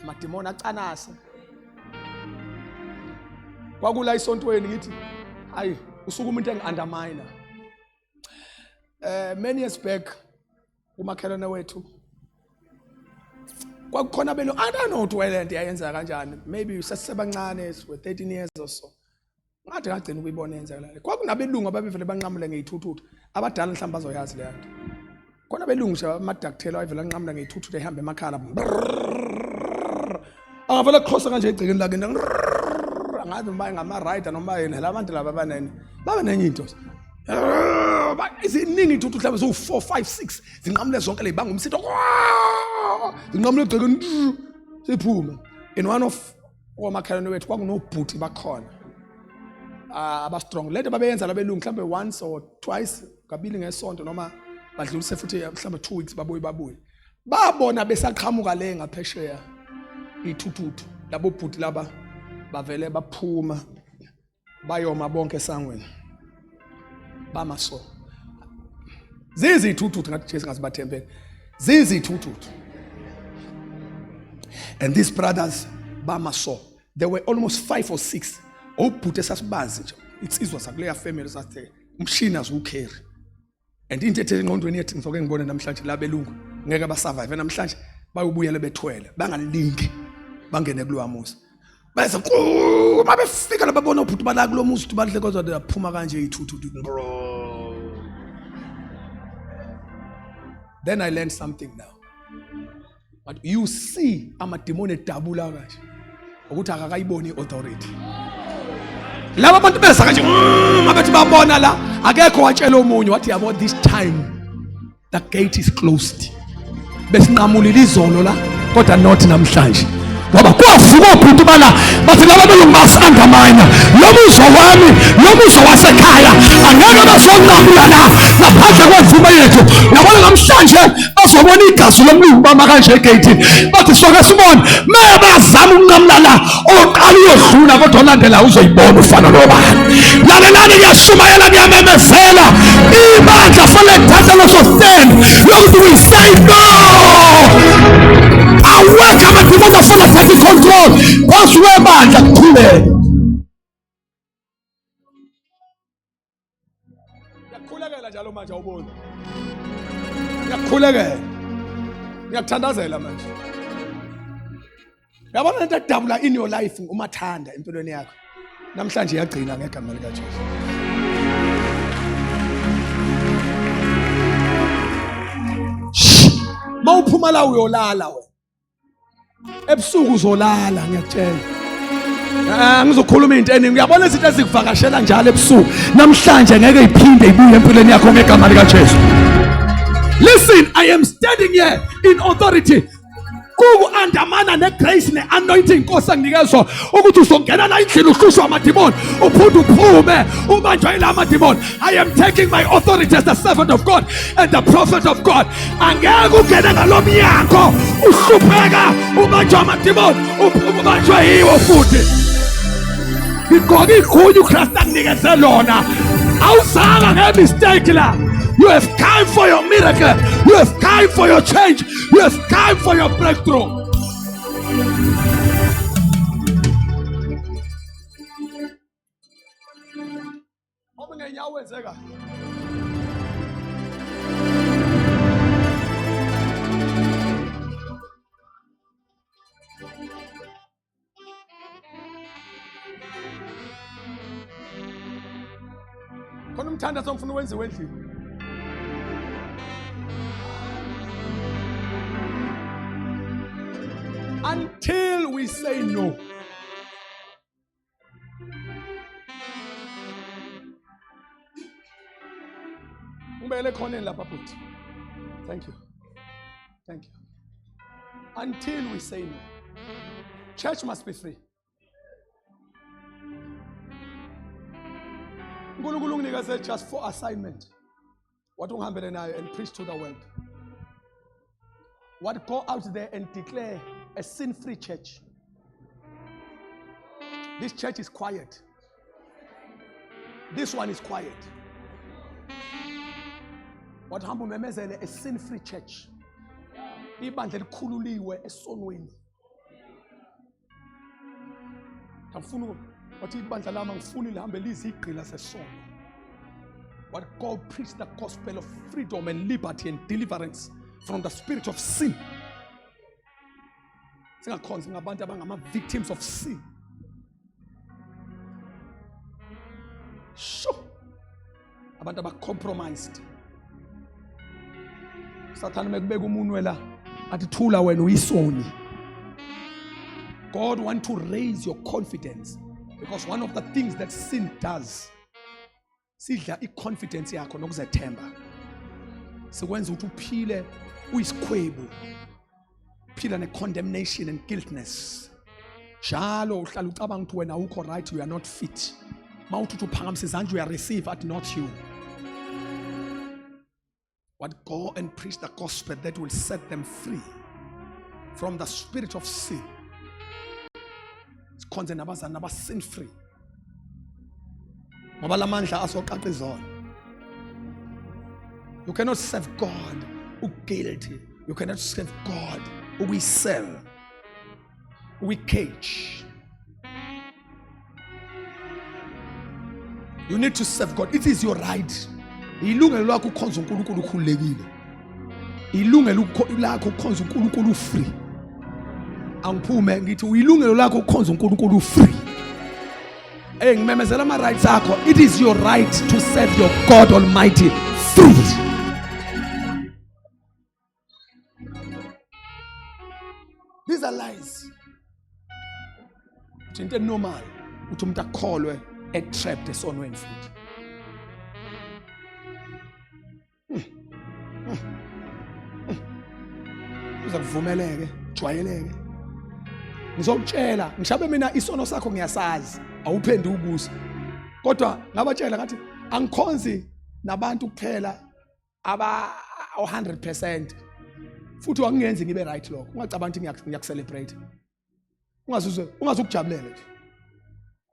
amadimoni acanase. Kwakula esontweni, ngithi hayi, usuke umuntu engi-undermine. Many years back, umakhelwane wethu kwakukhona belo, I don't know ukuthi wayelento yayenza kanjani, maybe sasisebancane, we 13 years or so. Ngathi ngagcina ukuyibona yenzeka le. Kwakunabelungu ababevele banqamule ngeyithuthuthu. Abadala mhlawumbe bazoyazi leyo nto. Khona belungu nje amadakthela ayevele anqamula ngeyithuthuthu, ehamba emakhala, angavele akukhosa kanje egcekeni lakhe. Angazi noma ngama-rider noma yini la bantu laba abanene babe nenye into. Iziningi ithuthu mhlawumbe ziwu-4, 5, 6, zinqamule zonke le, banga umsitho, zinqamule egcekeni, siphume. In one of omakhelwane wethu kwakunobhuti bakhona. Aba strong lento babeyenza labelungu mhlambe once or twice, kabili ngesonto, noma badlulise futhi mhlambe 2 weeks, babuye babuye babona besaqhamuka le ngaphesheya ithuthuthu. Labo bhuti laba bavele baphuma bayoma bonke esangweni, bama. So zizithuthuthu, ngathi Jesu ngazibathembele, zizithuthuthu. And these brothers bama, so there were almost five or six obhuti esasibazi nje, insizwa sakuleya family, sasithe umshini aziwukheri. And into ethe engqondweni yethu, ngizoke ngibone namhlanje labelungu ngeke basurvive namhlanje, bayobuyela bethwele, bangalingi bangene kulowa muzi. Bese uma befika lababona ubhuti bala kulo muzi, ukuthi badle, kodwa laphuma kanje ithuthu, bro. Then I learned something now. But you see, amadimoni edabula kanje ukuthi akakayiboni i-authority. Laba bantu beza kanje, abathi babona la, akekho watshela omunye, wathi, "Yabo, this time the gate is closed. Besinqamulile izolo la, kodwa not namhlanje," ngoba kwavuka obhuti bala, bathi laba belungu basi-undermine lo muzwa wami, lo muzwa wasekhaya, angeke bazonqamula la ngaphandle kwemvume yethu. Yabona, namhlanje bazobona igazi lomlungu bama kanje egeyithini, bathi soke sibone. Meke bazama ukunqamula la, oqala uyodlula, kodwa olandela uzoyibona ufana nobani. Lalelani, ngiyashumayela, ngiyamemezela, ibandla fanele lithathe leso stand yokuthi we say no. Awekho amadimoni afuna athathe i-control phansi webandla, kukhuleke. Ngiyakukhulekela njalo manje, awuboni? Ngiyakukhulekela, ngiyakuthandazela manje. Yabona lento edabula in your life, umathanda empilweni yakho namhlanje, iyagcina ngegama likaJesu. Mawuphuma la, uyolala wena ebusuku, uzolala, ngiyakutshela. Ah, ngizokhuluma into eningi. Uyabona izinto ezikuvakashela njalo ebusuku, namhlanje ngeke iphinde ibuye empilweni yakho ngegama likaJesu. Listen, I am standing here in authority kuku-andamana ne-grace ne-anointing Inkosi anginikezwa ukuthi uzongena la endlini uhlushwa amadimoni, uphinde uphume ubanjwa yila madimoni. I am taking my authority as the servant of God and the prophet of God. Angeke ungene ngalo mnyango uhlupheka, ubanjwa amadimoni, ubanjwe yiwo futhi. Ngigqoke igunya uKristu akunikeze lona. Awuzanga nge-mistake la. You have come for your miracle, you have come for your change, you have come for your breakthrough. Uma ngenyawo wenze kahle. Khona umthandazo ongifuna uwenziwe endlini. Until we say no. Ungibekele ekhoneni lapha, bhuti. Thank you. Thank you. Until we say no. Church must be free. uNkulunkulu unginikeze just for assignment. Wathi ungihambele nayo and preach to the world. What go out there and declare a sin-free church. This church is quiet. This one is quiet. Wathi hamba umemezele a sin-free church. Ibandla elikhululiwe esonweni. Angifuni, wathi ibandla lami angifuni lihambe lizigqila zesono. What God preached the gospel of freedom and liberty and deliverance from the spirit of sin. Singakhonzi ngabantu abangama-victims of sin. Sho! Abantu aba-compromised. Sathane mekubeka umunwe la, athi thula wena, uyisoni. God want to raise your confidence, because one of the things that sin does, sidla i-confidence yakho nokuzethemba, sikwenza ukuthi uphile uyisikhwebu, phila ne-condemnation and guiltness njalo, uhlala ucabanga ukuthi wena awukho right, you are not fit. Mawuthi uphakamisa izandla uya receive at not you. What go and preach the gospel that will set them free from the spirit of sin. Sikhonze nabazali naba sin free. Ngoba lamandla asoqaqa izono. You cannot serve God uguilty. You cannot serve God ukuyisell. Ukuyicage. You need to serve God. It is your right. Ilungelo lakho ukukhonza uNkulunkulu ukhululekile. Ilungelo lakho ukukhonza uNkulunkulu free. Angiphume ngithi uyilungelo lakho ukukhonza uNkulunkulu free. Hey ngimemezela ama rights akho. It is your right to serve your God Almighty free. These are lies. Into enormal uthi umuntu akholwe etrapped esonweni futhi. Uza kuvumeleke, jwayeleke. Ngizokutshela, ngishabe mina isono sakho ngiyasazi, awuphenduki kuso. Kodwa ngabatshela ngathi angikhonzi nabantu kuphela aba 100% futhi wangingenzi ngibe right lokho ungacabangi ukuthi ngiyakucelebrate ungazuzwe ungazukujabulela nje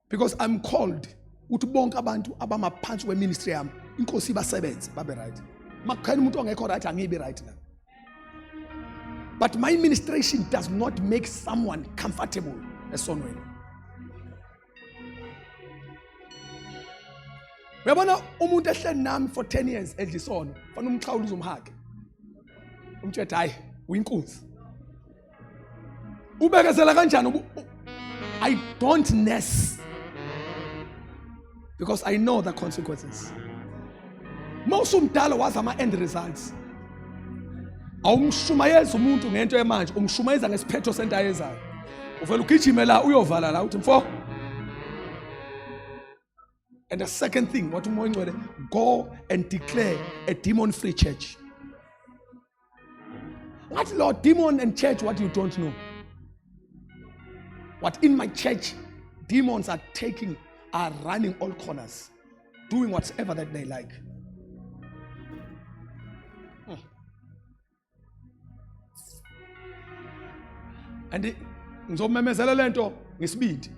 because i'm called ukuthi bonke abantu abamaphansi kweministry yami inkosi ibasebenze babe right makukhona umuntu ongekho right angibi right na but my ministration does not make someone comfortable esonweni uyabona umuntu ehleli nami for 10 years edla isono fanele umxhawule uzomhage umtshela hayi uyinkunzi ubekezela kanjani i don't nurse because i know the consequences mawusumdala wazi ama end results awumshumayezi umuntu ngento emanje umshumayeza ngesiphetho sento ayezayo uvela ugijime la uyovala la uthi mfo and the second thing wathi umoya ongcwele go and declare a demon free church ngathi lo demon and church what you don't know what in my church demons are taking are running all corners doing whatever that they like And ngizomemezela lento ngesibindi.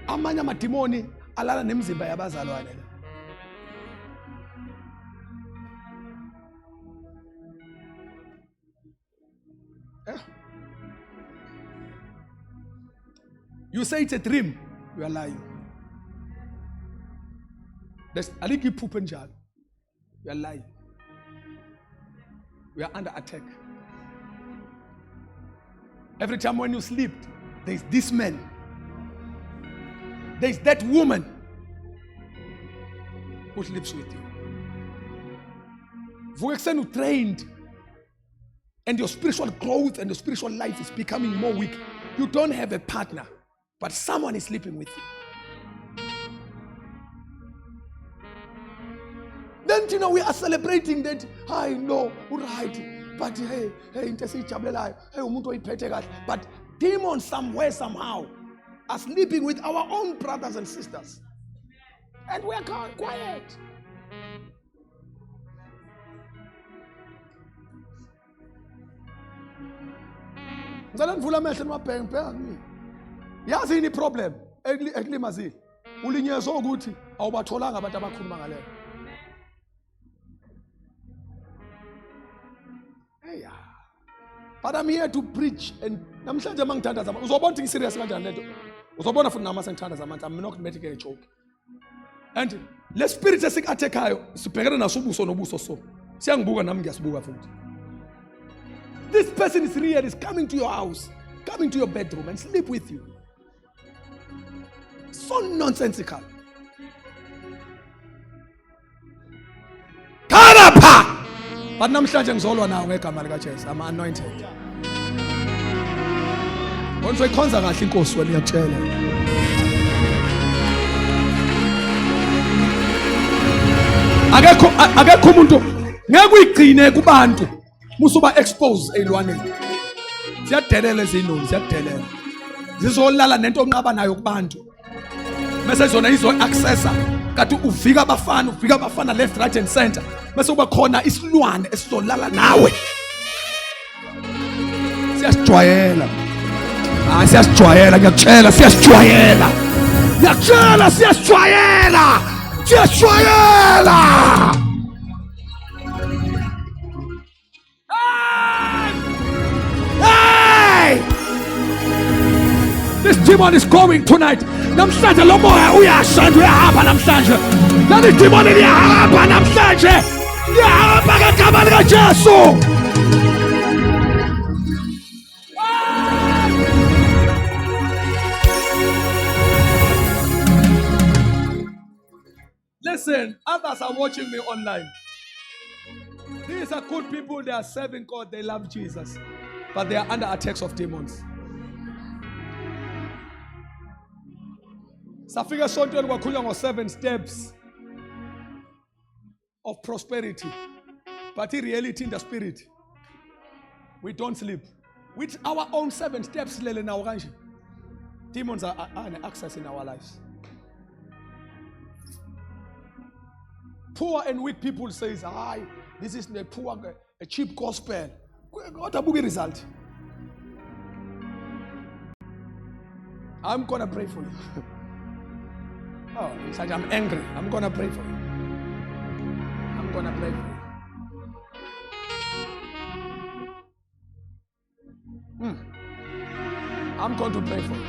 Amanye amadimoni alala nemizimba yabazalwane la. Eh? You say it's a dream, you are lying. There's alikho iphupho enjalo. You are lying. We are under attack. Every time when you sleep, there's this man. There's that woman who sleeps with you. Vuka ekuseni trained and your spiritual growth and your spiritual life is becoming more weak. You don't have a partner. But someone is sleeping with you. Then you know we are celebrating that. I know, right. But hey, hey, into esiyijabulelayo. Hey, umuntu oyiphethe kahle. But demons somewhere somehow are sleeping with our own brothers and sisters. And we are quiet. Ngicela nivule amehlo niwabheke ngibheka kumina. Yazi yini iproblem ekulimazile? Ulinyezwe ukuthi awubatholanga abantu abakhuluma ngaleyo. Hey, but I'm here to preach and namhlanje mangithandaza uzobona ukuthi ngiserious kanjani lento. Uzobona futhi nami sengithandaza manje I'm not making a joke. And le spirit esik-attack-ayo sibhekene naso ubuso nobuso so siyangibuka nami ngiyasibuka futhi. This person is real, is coming to your house, coming to your bedroom and sleep with you. So nonsensical. Khalapha! But namhlanje ngizolwa nawo ngegama likaJesu. I'm anointed. Wena uzoyikhonza kahle inkosi wena iyakutshela. Akekho akekho umuntu ngeke uyigcine kubantu musuba expose ezilwaneni. Ziyadelela izinoni, ziyadelela. Zizolala nento onqaba nayo kubantu. Mase zona izo accessa kanti uvika abafana, uvika abafana left, right and center. Mase kuba khona isilwane esizolala nawe. Siyasijwayela. Hayi, siyasijwayela, ngiyakutshela, siyasijwayela. Ngiyakutshela, siyasijwayela. Siyasijwayela. Hey! This demon is going tonight. Namhlanje lo moya uyasha nje, uyahamba namhlanje. Leli demon liyahamba namhlanje. Liyahamba ngegama likaJesu. Listen, others are watching me online. These are good people. They are serving God. They love Jesus. But they are under attacks of demons. Safika esontweni kwakhulunywa ngo-7 steps of prosperity. But in reality, in the spirit, we don't sleep. With our own 7 steps, lele nawo kanje. Demons are an access in our lives. Poor and weak people says, "Hi, this is a poor, a cheap gospel." What a boogie result. I'm going to pray for you. Oh, it's like I'm angry. I'm going to pray for you. I'm going to pray for you. I'm going to pray for you.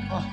Oh.